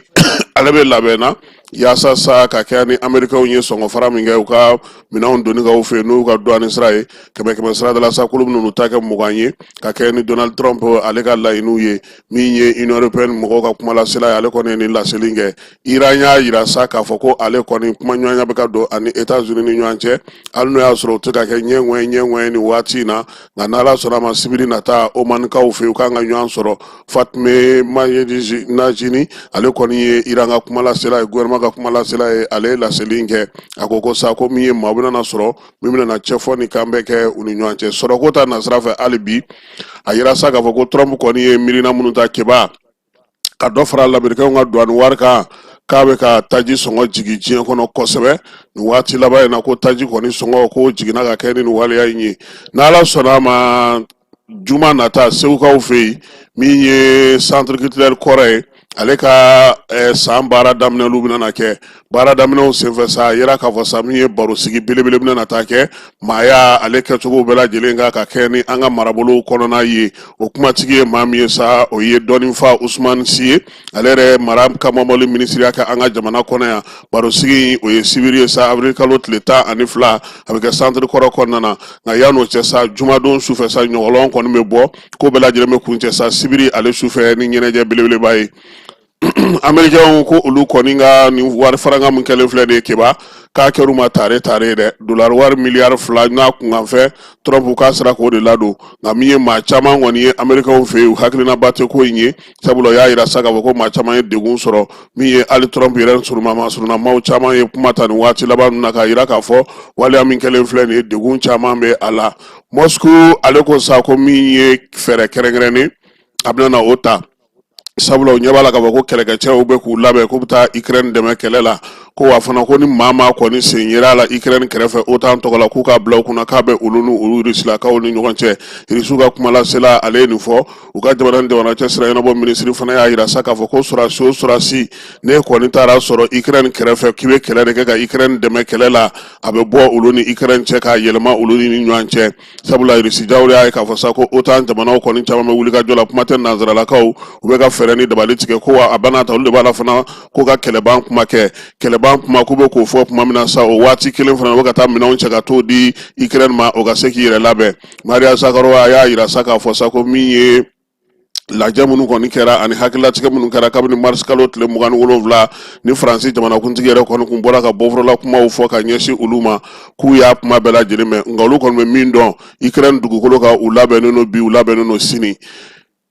S7: ale bɛ labɛn na yaasa sa ka kɛ ni Amerikɛnw ye sɔngɔ fara min kɛ u ka minɛnw donni kaw fɛ, n'u ka douane sira ye kɛmɛ kɛmɛ sira la sa, k'olu bɛn'u ta kɛ 20 ye ka kɛ ni Donald Trump ale ka laɲiniw ye. Min ye Union européenne mɔgɔw ka kumalasela ye, ale kɔni ye nin laseli kɛ. Iran y'a yira sa k'a fɔ ko ale kɔni kumaɲɔgɔnya bɛ ka don ani États-Unis ni ɲɔgɔn cɛ, hali n'o y'a sɔrɔ u tɛ ka kɛ ɲɛŋɔye ɲɛŋɔye nin waati in na, nka n'Ala sɔnna a ma, sibiri nata Omanikaw fɛ, u kan ka ɲɔgɔn sɔrɔ. Fatime Majidi Najini, ale kɔni ye Iran ka kumalasela ye, gouvernement ka kumalasela ye, ale ye laseli in kɛ. A ko ko sa ko min ye maa bɛna sɔrɔ min bɛna na cɛfɔ ni kan bɛ kɛ u ni ɲɔgɔn cɛ sɔrɔko ta nasira fɛ. Hali bi a yira sa k'a fɔ ko Trump kɔni ye miirina minnu ta, Keba, ka dɔ fara lamerikɛnw ka douane wari kan, k'a bɛ ka taji sɔngɔ jigin diɲɛ kɔnɔ kosɛbɛ nin waati laban in na, ko taji kɔni sɔngɔ ko jiginna ka kɛ ni nin waleya in ye. N'Ala sɔnna a ma, juma nata Segukaw fɛ yen, min ye centre culturel kɔrɔ ye, ale ka san baara daminɛliw bɛna na kɛ. Baara daminɛw senfɛ sa, a yira k'a fɔ sa min ye barosigi belebele bɛna na taa kɛ maaya ale kɛcogo bɛɛ lajɛlen kan ka kɛ ni an ka marabolow kɔnɔna ye. O kumatigi ye maa min ye sa, o ye dɔnnifa Usumani Si ye, ale yɛrɛ mara kamamɔli minisiriya kɛ an ka jamana kɔnɔ yan. Barosigi o ye sibiri ye sa, avril kalo tile 12, a bɛ kɛ centre kɔrɔ kɔnɔna na. Nka yan'o cɛ sa, jumadon sufɛ sa, ɲɔgɔlɔn kɔni bɛ bɔ, ko bɛɛ lajɛlen bɛ kuncɛ sa sibiri ale sufɛ ni ɲɛnajɛ belebeleba ye. Amerikɛnw ko olu kɔni ka nin wari farankan min kɛlen filɛ de ye, Keba, k'a kɛr'u ma tare tare dɛ. Dolari wari miliyari 2 n'a kunkanfɛ, Trump k'a sera k'o de ladon, nka min ye maa caman kɔni ye Amerikɛnw fɛ yen, u hakilinaba tɛ ko in ye, sabula o y'a yira sa k'a fɔ ko maa caman ye degun sɔrɔ. Min ye hali Trump yɛrɛ surunamaaw caman ye kuma ta nin waati laban ninnu na k'a yira k'a fɔ waleya min kɛlen filɛ nin ye, degun caman bɛ a la. Moscou ale ko sa ko min ye fɛɛrɛ kɛrɛnkɛrɛnnen, a bɛna na o ta, sabula u ɲɛ b'a la k'a fɔ ko kɛlɛkɛcɛw bɛ k'u labɛn k'u bɛ taa Ukraine dɛmɛ kɛlɛ la, ko wa fana ko ni maa maa kɔni sen yera a la Ukraine kɛrɛfɛ OTAN tɔgɔ la, k'u k'a bila u kunna k'a bɛ olu ni olu Rusilakaw ni ɲɔgɔn cɛ. Irisiw ka kumalasela ale ye nin fɔ. U ka jamana ni jamana cɛ sira ɲɛnabɔ minisiri fana y'a yira sa k'a fɔ ko sɔrɔdasi o sɔrɔdasi n'e kɔni taara sɔrɔ Ukraine kɛrɛfɛ k'i bɛ kɛlɛ de kɛ ka Ukraine dɛmɛ kɛlɛ la, a bɛ bɔ olu ni Ukraine cɛ k'a yɛlɛma olu ni ɲɔgɔn cɛ, sabula irisijaw y'a ye k'a fɔ sa ko OTAN jamanaw kɔni caman bɛ wulikajɔ la, kuma tɛ nansaralakaw, u bɛ ka fɛɛrɛ ni dabali tigɛ, ko wa a bana ta olu de b'a la fana ko ka kɛlɛban kuma kɛ, kɛlɛban kuma k'u bɛ k'o fɔ tuma min na sa, o waati kelen fana u bɛ ka taa minɛnw cɛ ka t'o di Ukraine ma, o ka se k'i yɛrɛ labɛn. Maria Zakharova y'a yira sa k'a fɔ sa ko min ye lajɛ minnu kɔni kɛra ani hakililatigɛ minnu kɛra kabini mars kalo tile 27 ni Faransi jamanakuntigi yɛrɛ kɔni kun bɔra ka bɔfɔrɔla kumaw fɔ ka ɲɛsin olu ma, k'u y'a kuma bɛɛ lajɛlen mɛn, nka olu kɔni bɛ min dɔn Ukraine dugukolo kan, u labɛnnen don bi, u labɛnnen don sini.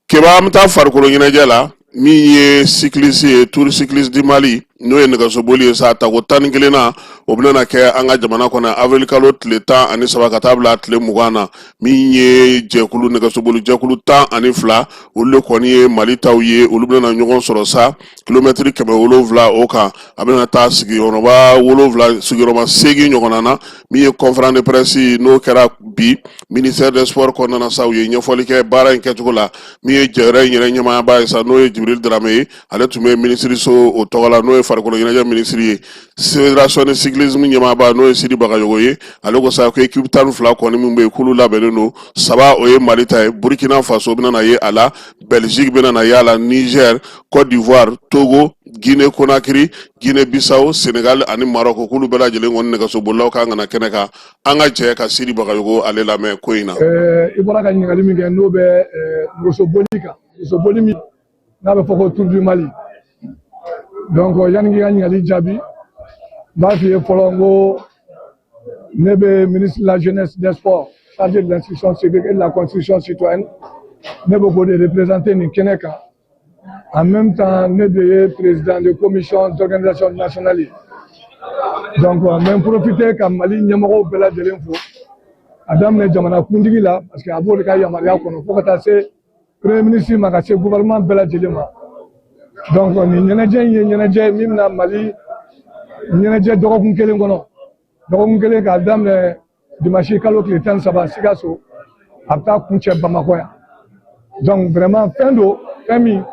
S7: Keba, an bɛ taa farikolo ɲɛnajɛ la. Min ye cycliste ye, Tour cycliste du Mali. N'o ye nɛgɛsoboli ye sa, tako 11nan, o bɛna kɛ an ka jamana kɔnɔ avril kalo tile 13 ka taa bila tile 20 na. Min ye jɛkulu nɛgɛsoboli jɛkulu 12, olu de kɔni ye Mali taw ye. Olu bɛna ɲɔgɔn sɔrɔ sa kilomɛtiri 700 o kan. A bɛna taa sigiyɔrɔma wolonwula, sigiyɔrɔma seegin ɲɔgɔnna na. Min ye conférence de presse, n'o kɛra bi ministère des sports kɔnɔna na sa, u ye ɲɛfɔli kɛ baara in kɛcogo la. Min ye jɛyɔrɔ in yɛrɛ ɲɛmaaba ye sa, n'o ye Jibril Darame ye, ale tun bɛ minisiriso o tɔgɔ la, n'o ye farikolo ɲɛnajɛ minisiri ye. Fédération de cyclisme ɲɛmaaba, n'o ye Sidi Bagayogo ye, ale ko sa ko équipe 12 kɔni min bɛ yen, k'olu labɛnnen don. Saba, o ye Mali ta ye, Burkina Faso bɛna na ye a la, Belgique bɛna na ye a la, Niger, Côte d'Ivoire, Togo, Guinée Conakry, Guinée Bissau, Sénégal ani Maroc, k'olu bɛɛ lajɛlen kɔni nɛgɛsobolilaw kan ka na kɛnɛ kan. An ka jɛ ka Sidi Bagayogo ale lamɛn ko in na.
S20: I bɔra ka ɲininkali min kɛ, n'o bɛ nɛgɛsoboli kan, nɛgɛsoboli min n'a bɛ fɔ ko Tour du Mali. Donc yanni k'i ka ɲininkali jaabi, n b'a f'i ye fɔlɔ n ko ne bɛ ministre de la Jeunesse, des Sports, chargé de l'instruction civique et de la construction citoyenne, ne bɛ k'o de représenter nin kɛnɛ kan. En même temps, ne de ye président de commission d'organisation nationale ye. Donc n bɛ n profiter ka Mali ɲɛmɔgɔw bɛɛ lajɛlen fo, a daminɛ jamana kuntigi la, parce que a b'o de ka yamaruya kɔnɔ, fo ka taa se premier ministre ma, ka se gouvernement bɛɛ lajɛlen ma. Donc nin ɲɛnajɛ in ye ɲɛnajɛ ye min bɛna Mali ɲɛnajɛ dɔgɔkun kelen kɔnɔ, dɔgɔkun kelen, k'a daminɛ dimanche kalo tile 13 Sikaso, a bɛ taa kuncɛ Bamakɔ yan. Donc vraiment, fɛn don, fɛn min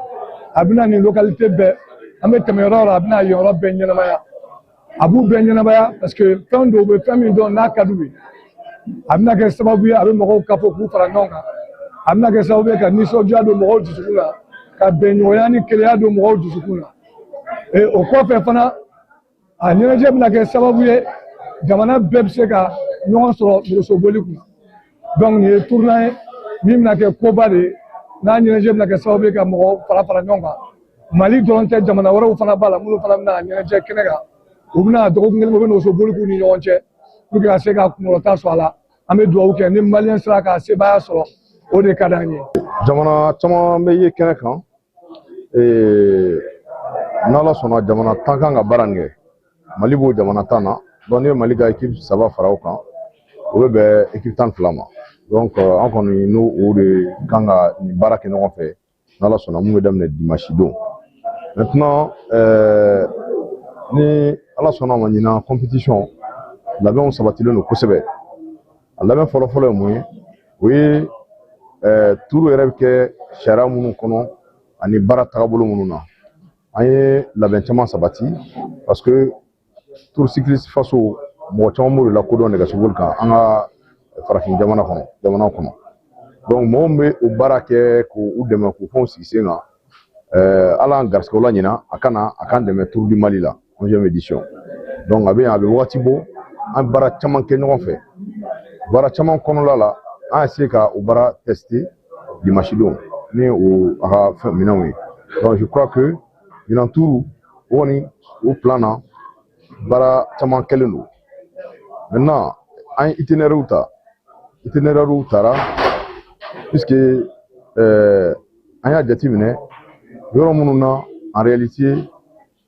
S20: a bɛna nin localité bɛɛ, an bɛ tɛmɛ yɔrɔ o yɔrɔ, a bɛna yen yɔrɔ bɛɛ ɲɛnamaya. A b'u bɛɛ ɲɛnamaya parce que fɛn dɔw bɛ fɛn min dɔn n'a ka d'u ye. A bɛna kɛ sababu ye a bɛ mɔgɔw kafo k'u fara ɲɔgɔn kan. A bɛna kɛ sababu ye ka nisɔndiya don mɔgɔw dusukun na, ka bɛnɲɔgɔnya ni kelenya don mɔgɔw dusukun na. O kɔfɛ fana, a ɲɛnajɛ bɛna kɛ sababu ye jamana bɛɛ bɛ se ka ɲɔgɔn sɔrɔ nɛgɛsoboli kunna. Donc nin ye tournant ye min bɛna kɛ koba de ye, n'a ɲɛnajɛ bɛna kɛ sababu ye ka mɔgɔw fara fara ɲɔgɔn kan. Mali dɔrɔn tɛ, jamana wɛrɛw fana b'a la minnu fana bɛna ɲɛnajɛ kɛnɛ kan. U bɛna dɔgɔkun kelen, u bɛ nɛgɛsoboli k'u ni ɲɔgɔn cɛ pour que ka se ka kunkɔrɔta sɔrɔ a la. An bɛ dugawu kɛ ni Maliyɛn sera ka sebaaya sɔrɔ, o de ka d'an ye.
S21: Jamana caman bɛ ye kɛnɛ kan. N'Ala sɔnna, jamana 10 kan ka baara nin kɛ. Mali b'o jamana 10 na. Donc n'i ye Mali ka équipe saba fara o kan, o bɛ bɛn équipe 12 ma. Donc an kɔni n'o o de kan ka nin baara kɛ ɲɔgɔn fɛ, n'Ala sɔnna, mun bɛ daminɛ dimanche don. Maintenant, ni Ala sɔnna ma, ɲinan compétition labɛnw sabatilen don kosɛbɛ. A labɛn fɔlɔfɔlɔ ye mun ye? O ye tour yɛrɛ bɛ kɛ sariya minnu kɔnɔ ani baara tagabolo minnu na, an ye labɛn caman sabati, parce que Tour Cycliste Faso, mɔgɔ caman b'o de lakodɔn nɛgɛsoboli kan an ka farafin jamana kɔnɔ, jamana kɔnɔ. Donc mɔgɔ min bɛ o baara kɛ k'u dɛmɛ k'u fɛnw sigi sen kan, Ala y'an garisigɛ o la ɲinan, a ka na a k'an dɛmɛ Tour du Mali la 11e édition. Donc a bɛ yan, a bɛ wagati bɔ, an baara caman kɛ ɲɔgɔn fɛ. Baara caman kɔnɔla la, an y'a se ka o baara tester dimanche don ni o a ka fɛn minɛnw ye. Donc je crois que ɲinan tour o kɔni, o plan na, baara caman kɛlen don. Maintenant, an ye itinéraire ta, itinéraire tara, puisque an y'a jateminɛ yɔrɔ minnu na, en réalité,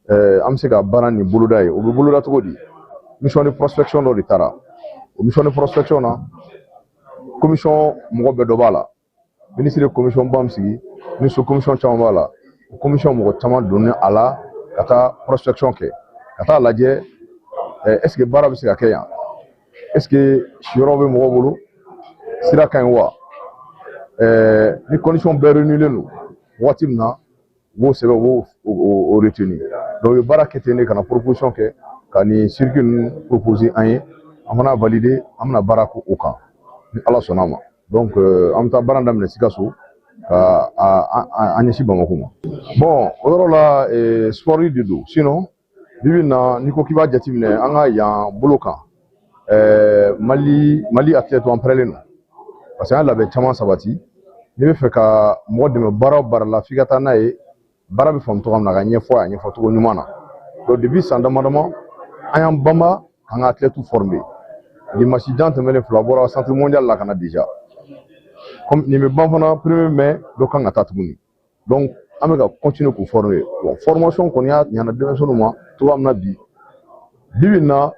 S21: an bɛ se ka baara nin boloda ye. O bɛ boloda cogo di? Mission de prospection dɔ de taara. O mission de prospection na, commission mɔgɔ bɛɛ dɔ b'a la. Ministre ye commission ba min sigi, ni sous commission caman b'a la, o commission mɔgɔ caman donnen a la ka taa prospection kɛ, ka taa lajɛ est ce que baara bɛ se ka kɛ yan, est ce que siyɔrɔ bɛ mɔgɔw bolo, sira ka ɲi wa, ni condition bɛɛ réunilen don waati min na, u b'o sɛbɛn, u b'o o retenir. Donc u ye baara kɛ ten de ka na proposition kɛ, ka nin circuit ninnu proposer an ye. An fana valider, an bɛna baara k'o kan ni Ala sɔnna a ma. Donc an bɛ taa baara daminɛ Sikaso ka an ɲɛsin Bamakɔ ma. Bon, o yɔrɔ la, sport de don. Sinon bi bi in na, n'i ko k'i b'a jateminɛ an ka yan bolo kan, Mali athlète, an pɛrɛlen don, parce que an ye labɛn caman sabati. N'i bɛ fɛ ka mɔgɔ dɛmɛ baara o baara la, f'i ka taa n'a ye baara bɛ faamu cogoya min na, ka ɲɛfɔ a ɲɛfɔ cogo ɲuman na. Donc depuis san dama dama, an y'an banba k'an ka athlètes former. Dimanche jan tɛmɛnen, fila bɔra centre mondial la ka na déjà. Comme nin bɛ ban fana premier mai, dɔ kan ka taa tuguni. Donc An bɛ ka continuer k'u former. Bon, formation kɔni y'a ɲana denmisɛnninw ma cogoya min na bi bi bi in na,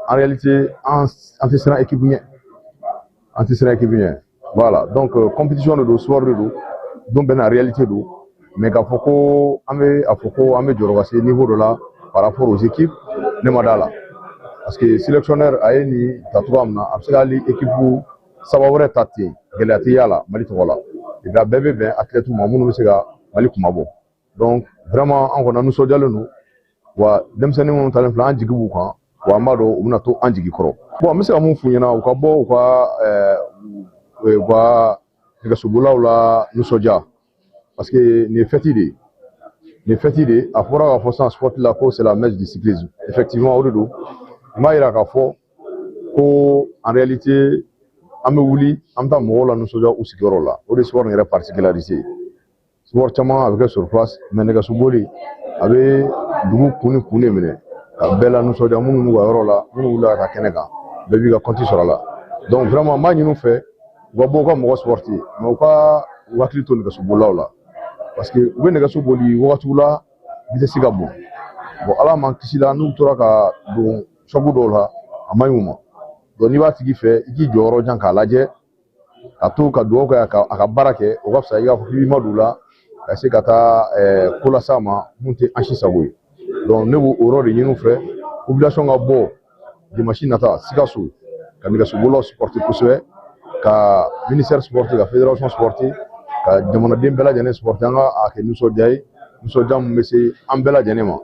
S21: en réalité, an tɛ siran équipe ɲɛ, an tɛ siran équipe ɲɛ. Voilà, donc compétition de don, sport de don, don bɛɛ n'a réalité don. Mais k'a fɔ ko an bɛ a fɔ ko an bɛ jɔrɔ ka se niveau dɔ la par rapport aux équipes, ne ma d'a la, parce que sélectionneur a ye nin ta cogoya min na, a bɛ se ka hali équipe saba wɛrɛ ta ten, gɛlɛya tɛ y'a la Mali tɔgɔ la. Et puis a bɛɛ bɛ bɛn athlètes ma minnu bɛ se ka Mali kunmabɔ. Donc vraiment, an kɔni, an nisɔndiyalen don wa. Denmisɛnnin minnu talen filɛ, an jigi b'u kan wa, an b'a dɔn u bɛna to an jigi kɔrɔ. Bon, an bɛ se ka mun f'u ɲɛna? U ka bɔ u ka u ka nɛgɛsobolilaw la nisɔndiya, parce que nin ye fête de ye, nin ye fête de ye. A fɔra k'a fɔ sisan sport la ko c'est la messe du cyclisme. Effectivement, o de don. N b'a yira k'a fɔ ko en réalité, an bɛ wuli, an bɛ taa mɔgɔw la nisɔndiya u sigiyɔrɔ la. O de ye sport in yɛrɛ particularité ye. Sport caman a bɛ kɛ sur place, mais nɛgɛsoboli a bɛ dugu kun ni kun de minɛ ka bɛɛ la nisɔndiya. Minnu b'u ka yɔrɔ la, minnu wulila ka taa kɛnɛ kan, bɛɛ b'i ka compte sɔrɔ a la. Donc vraiment, n b'a ɲini u fɛ, u ka bɔ u ka mɔgɔ supporter, mais u ka u hakili to nɛgɛsobolilaw la, parce que u bɛ nɛgɛso boli wagatiw la, vitesse ka bon. Bon, Ala m'an kisi la, n'u tora ka don choc dɔw la, a man ɲi u ma. Donc n'i b'a tigi fɛ, i k'i jɔ yɔrɔ jan k'a lajɛ, ka to ka dugawu kɛ a ka baara kɛ. O ka fisa i k'a fɔ k'i b'i ma don u la ka se ka taa ko las'a ma mun tɛ an si sago ye. Donc ne b'o yɔrɔ de ɲini u fɛ, population ka bɔ dimanche nata Sikaso ka nɛgɛsobolilaw supporter kosɛbɛ, ka ministère supporter, ka fédération supporter, ka jamanaden bɛɛ lajɛlen supporter. An ka a kɛ nisɔndiya ye, nisɔndiya min bɛ se an bɛɛ lajɛlen ma.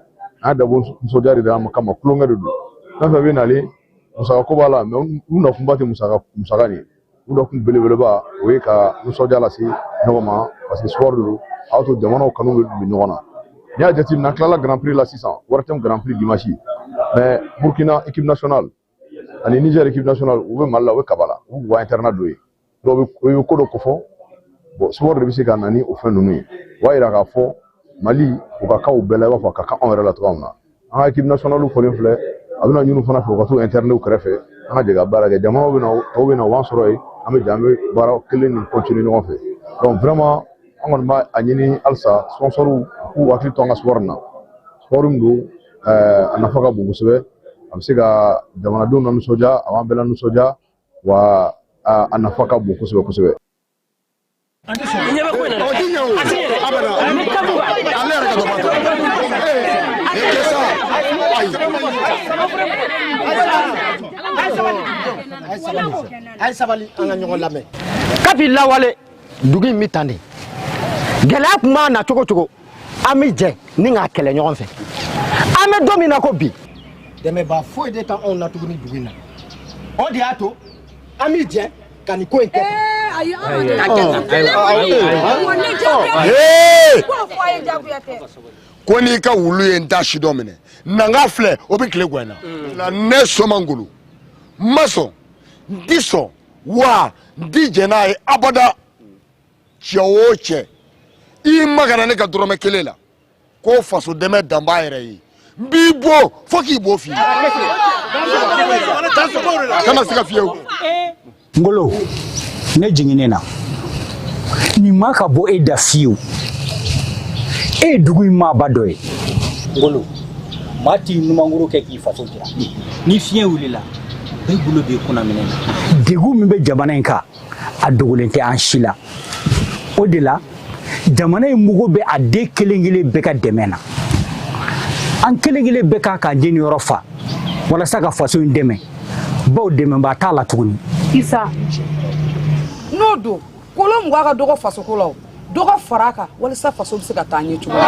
S21: An y'a dabɔ nisɔndiya de kama, tulonkɛ de don. Fɛn fɛn bɛ nalen, musaka ko b'a la, mais u nakunba tɛ musaka nin ye. U nakun belebeleba, o ye ka nisɔndiya lase ɲɔgɔn ma, parce que sport de don. A b'a to jamanaw kanu bɛ don ɲɔgɔn na. N'i y'a jateminɛ, an tilala Grand Prix la sisan, ORTM Grand Prix dimanche, mais Burkina équipe nationale ani Niger équipe nationale, u bɛ Mali la, u bɛ kaba la, u b'u ka internat don yen. Dɔw bɛ ko dɔ kofɔ. Bon, sport de bɛ se ka na ni o fɛn ninnu ye. O b'a yira k'a fɔ Mali u ka kan u bɛɛ la, i b'a fɔ a ka kan anw yɛrɛ la cogoya min na. An ka équipe nationale fɔlen filɛ, a bɛna ɲini fana fɛ u ka t'u internet kɛrɛfɛ, an ka jɛ ka baara kɛ. Jamanaw bɛ na, tɔw bɛ na, u b'an sɔrɔ yen, an bɛ jɛ, an bɛ baara kelen nin continuer ɲɔgɔn fɛ. Donc vraiment, an kɔni b'a a ɲini halisa sponsors k'u hakili to an ka sport in na. Sport min don, a nafa ka bon kosɛbɛ, a bɛ se ka jamanadenw la nisɔndiya, a b'an bɛɛ la nisɔndiya wa, a nafa ka bon kosɛbɛ kosɛbɛ.
S1: Ɲɛ bɛ ko in na dɛ. O ti ɲɛ o. A ti ɲɛ dɛ. Abada. Ni kabu. Ale yɛrɛ ka dɔ b'a ta. Ee, kɛ sa. Ayi.
S22: A ye sabali, an ka ɲɔgɔn lamɛn. Kabi lawale, dugu in bɛ tan de. Gɛlɛya tun b'a na cogo cogo, an bɛ jɛ ni k'a kɛlɛ ɲɔgɔn fɛ. An bɛ don min na ko bi, dɛmɛbaa foyi de t'anw na tuguni dugu in na. O de y'a to an bɛ jɛ ka nin ko in kɛ.
S23: Ayi,
S24: ko n'i ka wulu ye n ta si dɔ minɛ, nanga filɛ, o bɛ tile gɛn na. Ne Soma Ngolo n ma sɔn, n ti sɔn wa, n ti jɛn n'a ye abada. Cɛ o cɛ, i magara ne ka dɔrɔmɛ kelen la ko faso dɛmɛ dan b'a yɛrɛ ye, n b'i bon fo k'i bo f'i ye, kana siga fiyewu.
S25: Ngolo, ne jiginnen na nin ma ka bɔ e da fiyewu. E ye dugu in maaba dɔ ye. Ngolo, maa t'i numankuru kɛ k'i faso jira. Ni fiɲɛ wulila, bɛɛ bolo b'i kunna minɛ na. Degun min bɛ jamana in kan, a dogolen tɛ an si la. O de la, jamana in mago bɛ a den kelen kelen bɛɛ ka dɛmɛ na. An kelen kelen bɛɛ kan k'an jeniyɔrɔ fa walasa ka faso in dɛmɛ, bawo dɛmɛbaa t'a la tuguni.
S23: Isa, n'o don, kolo 20 ka dɔgɔ fasoko la, o dɔ ka fara a kan walasa faso bɛ se ka taa ɲɛ cogo min.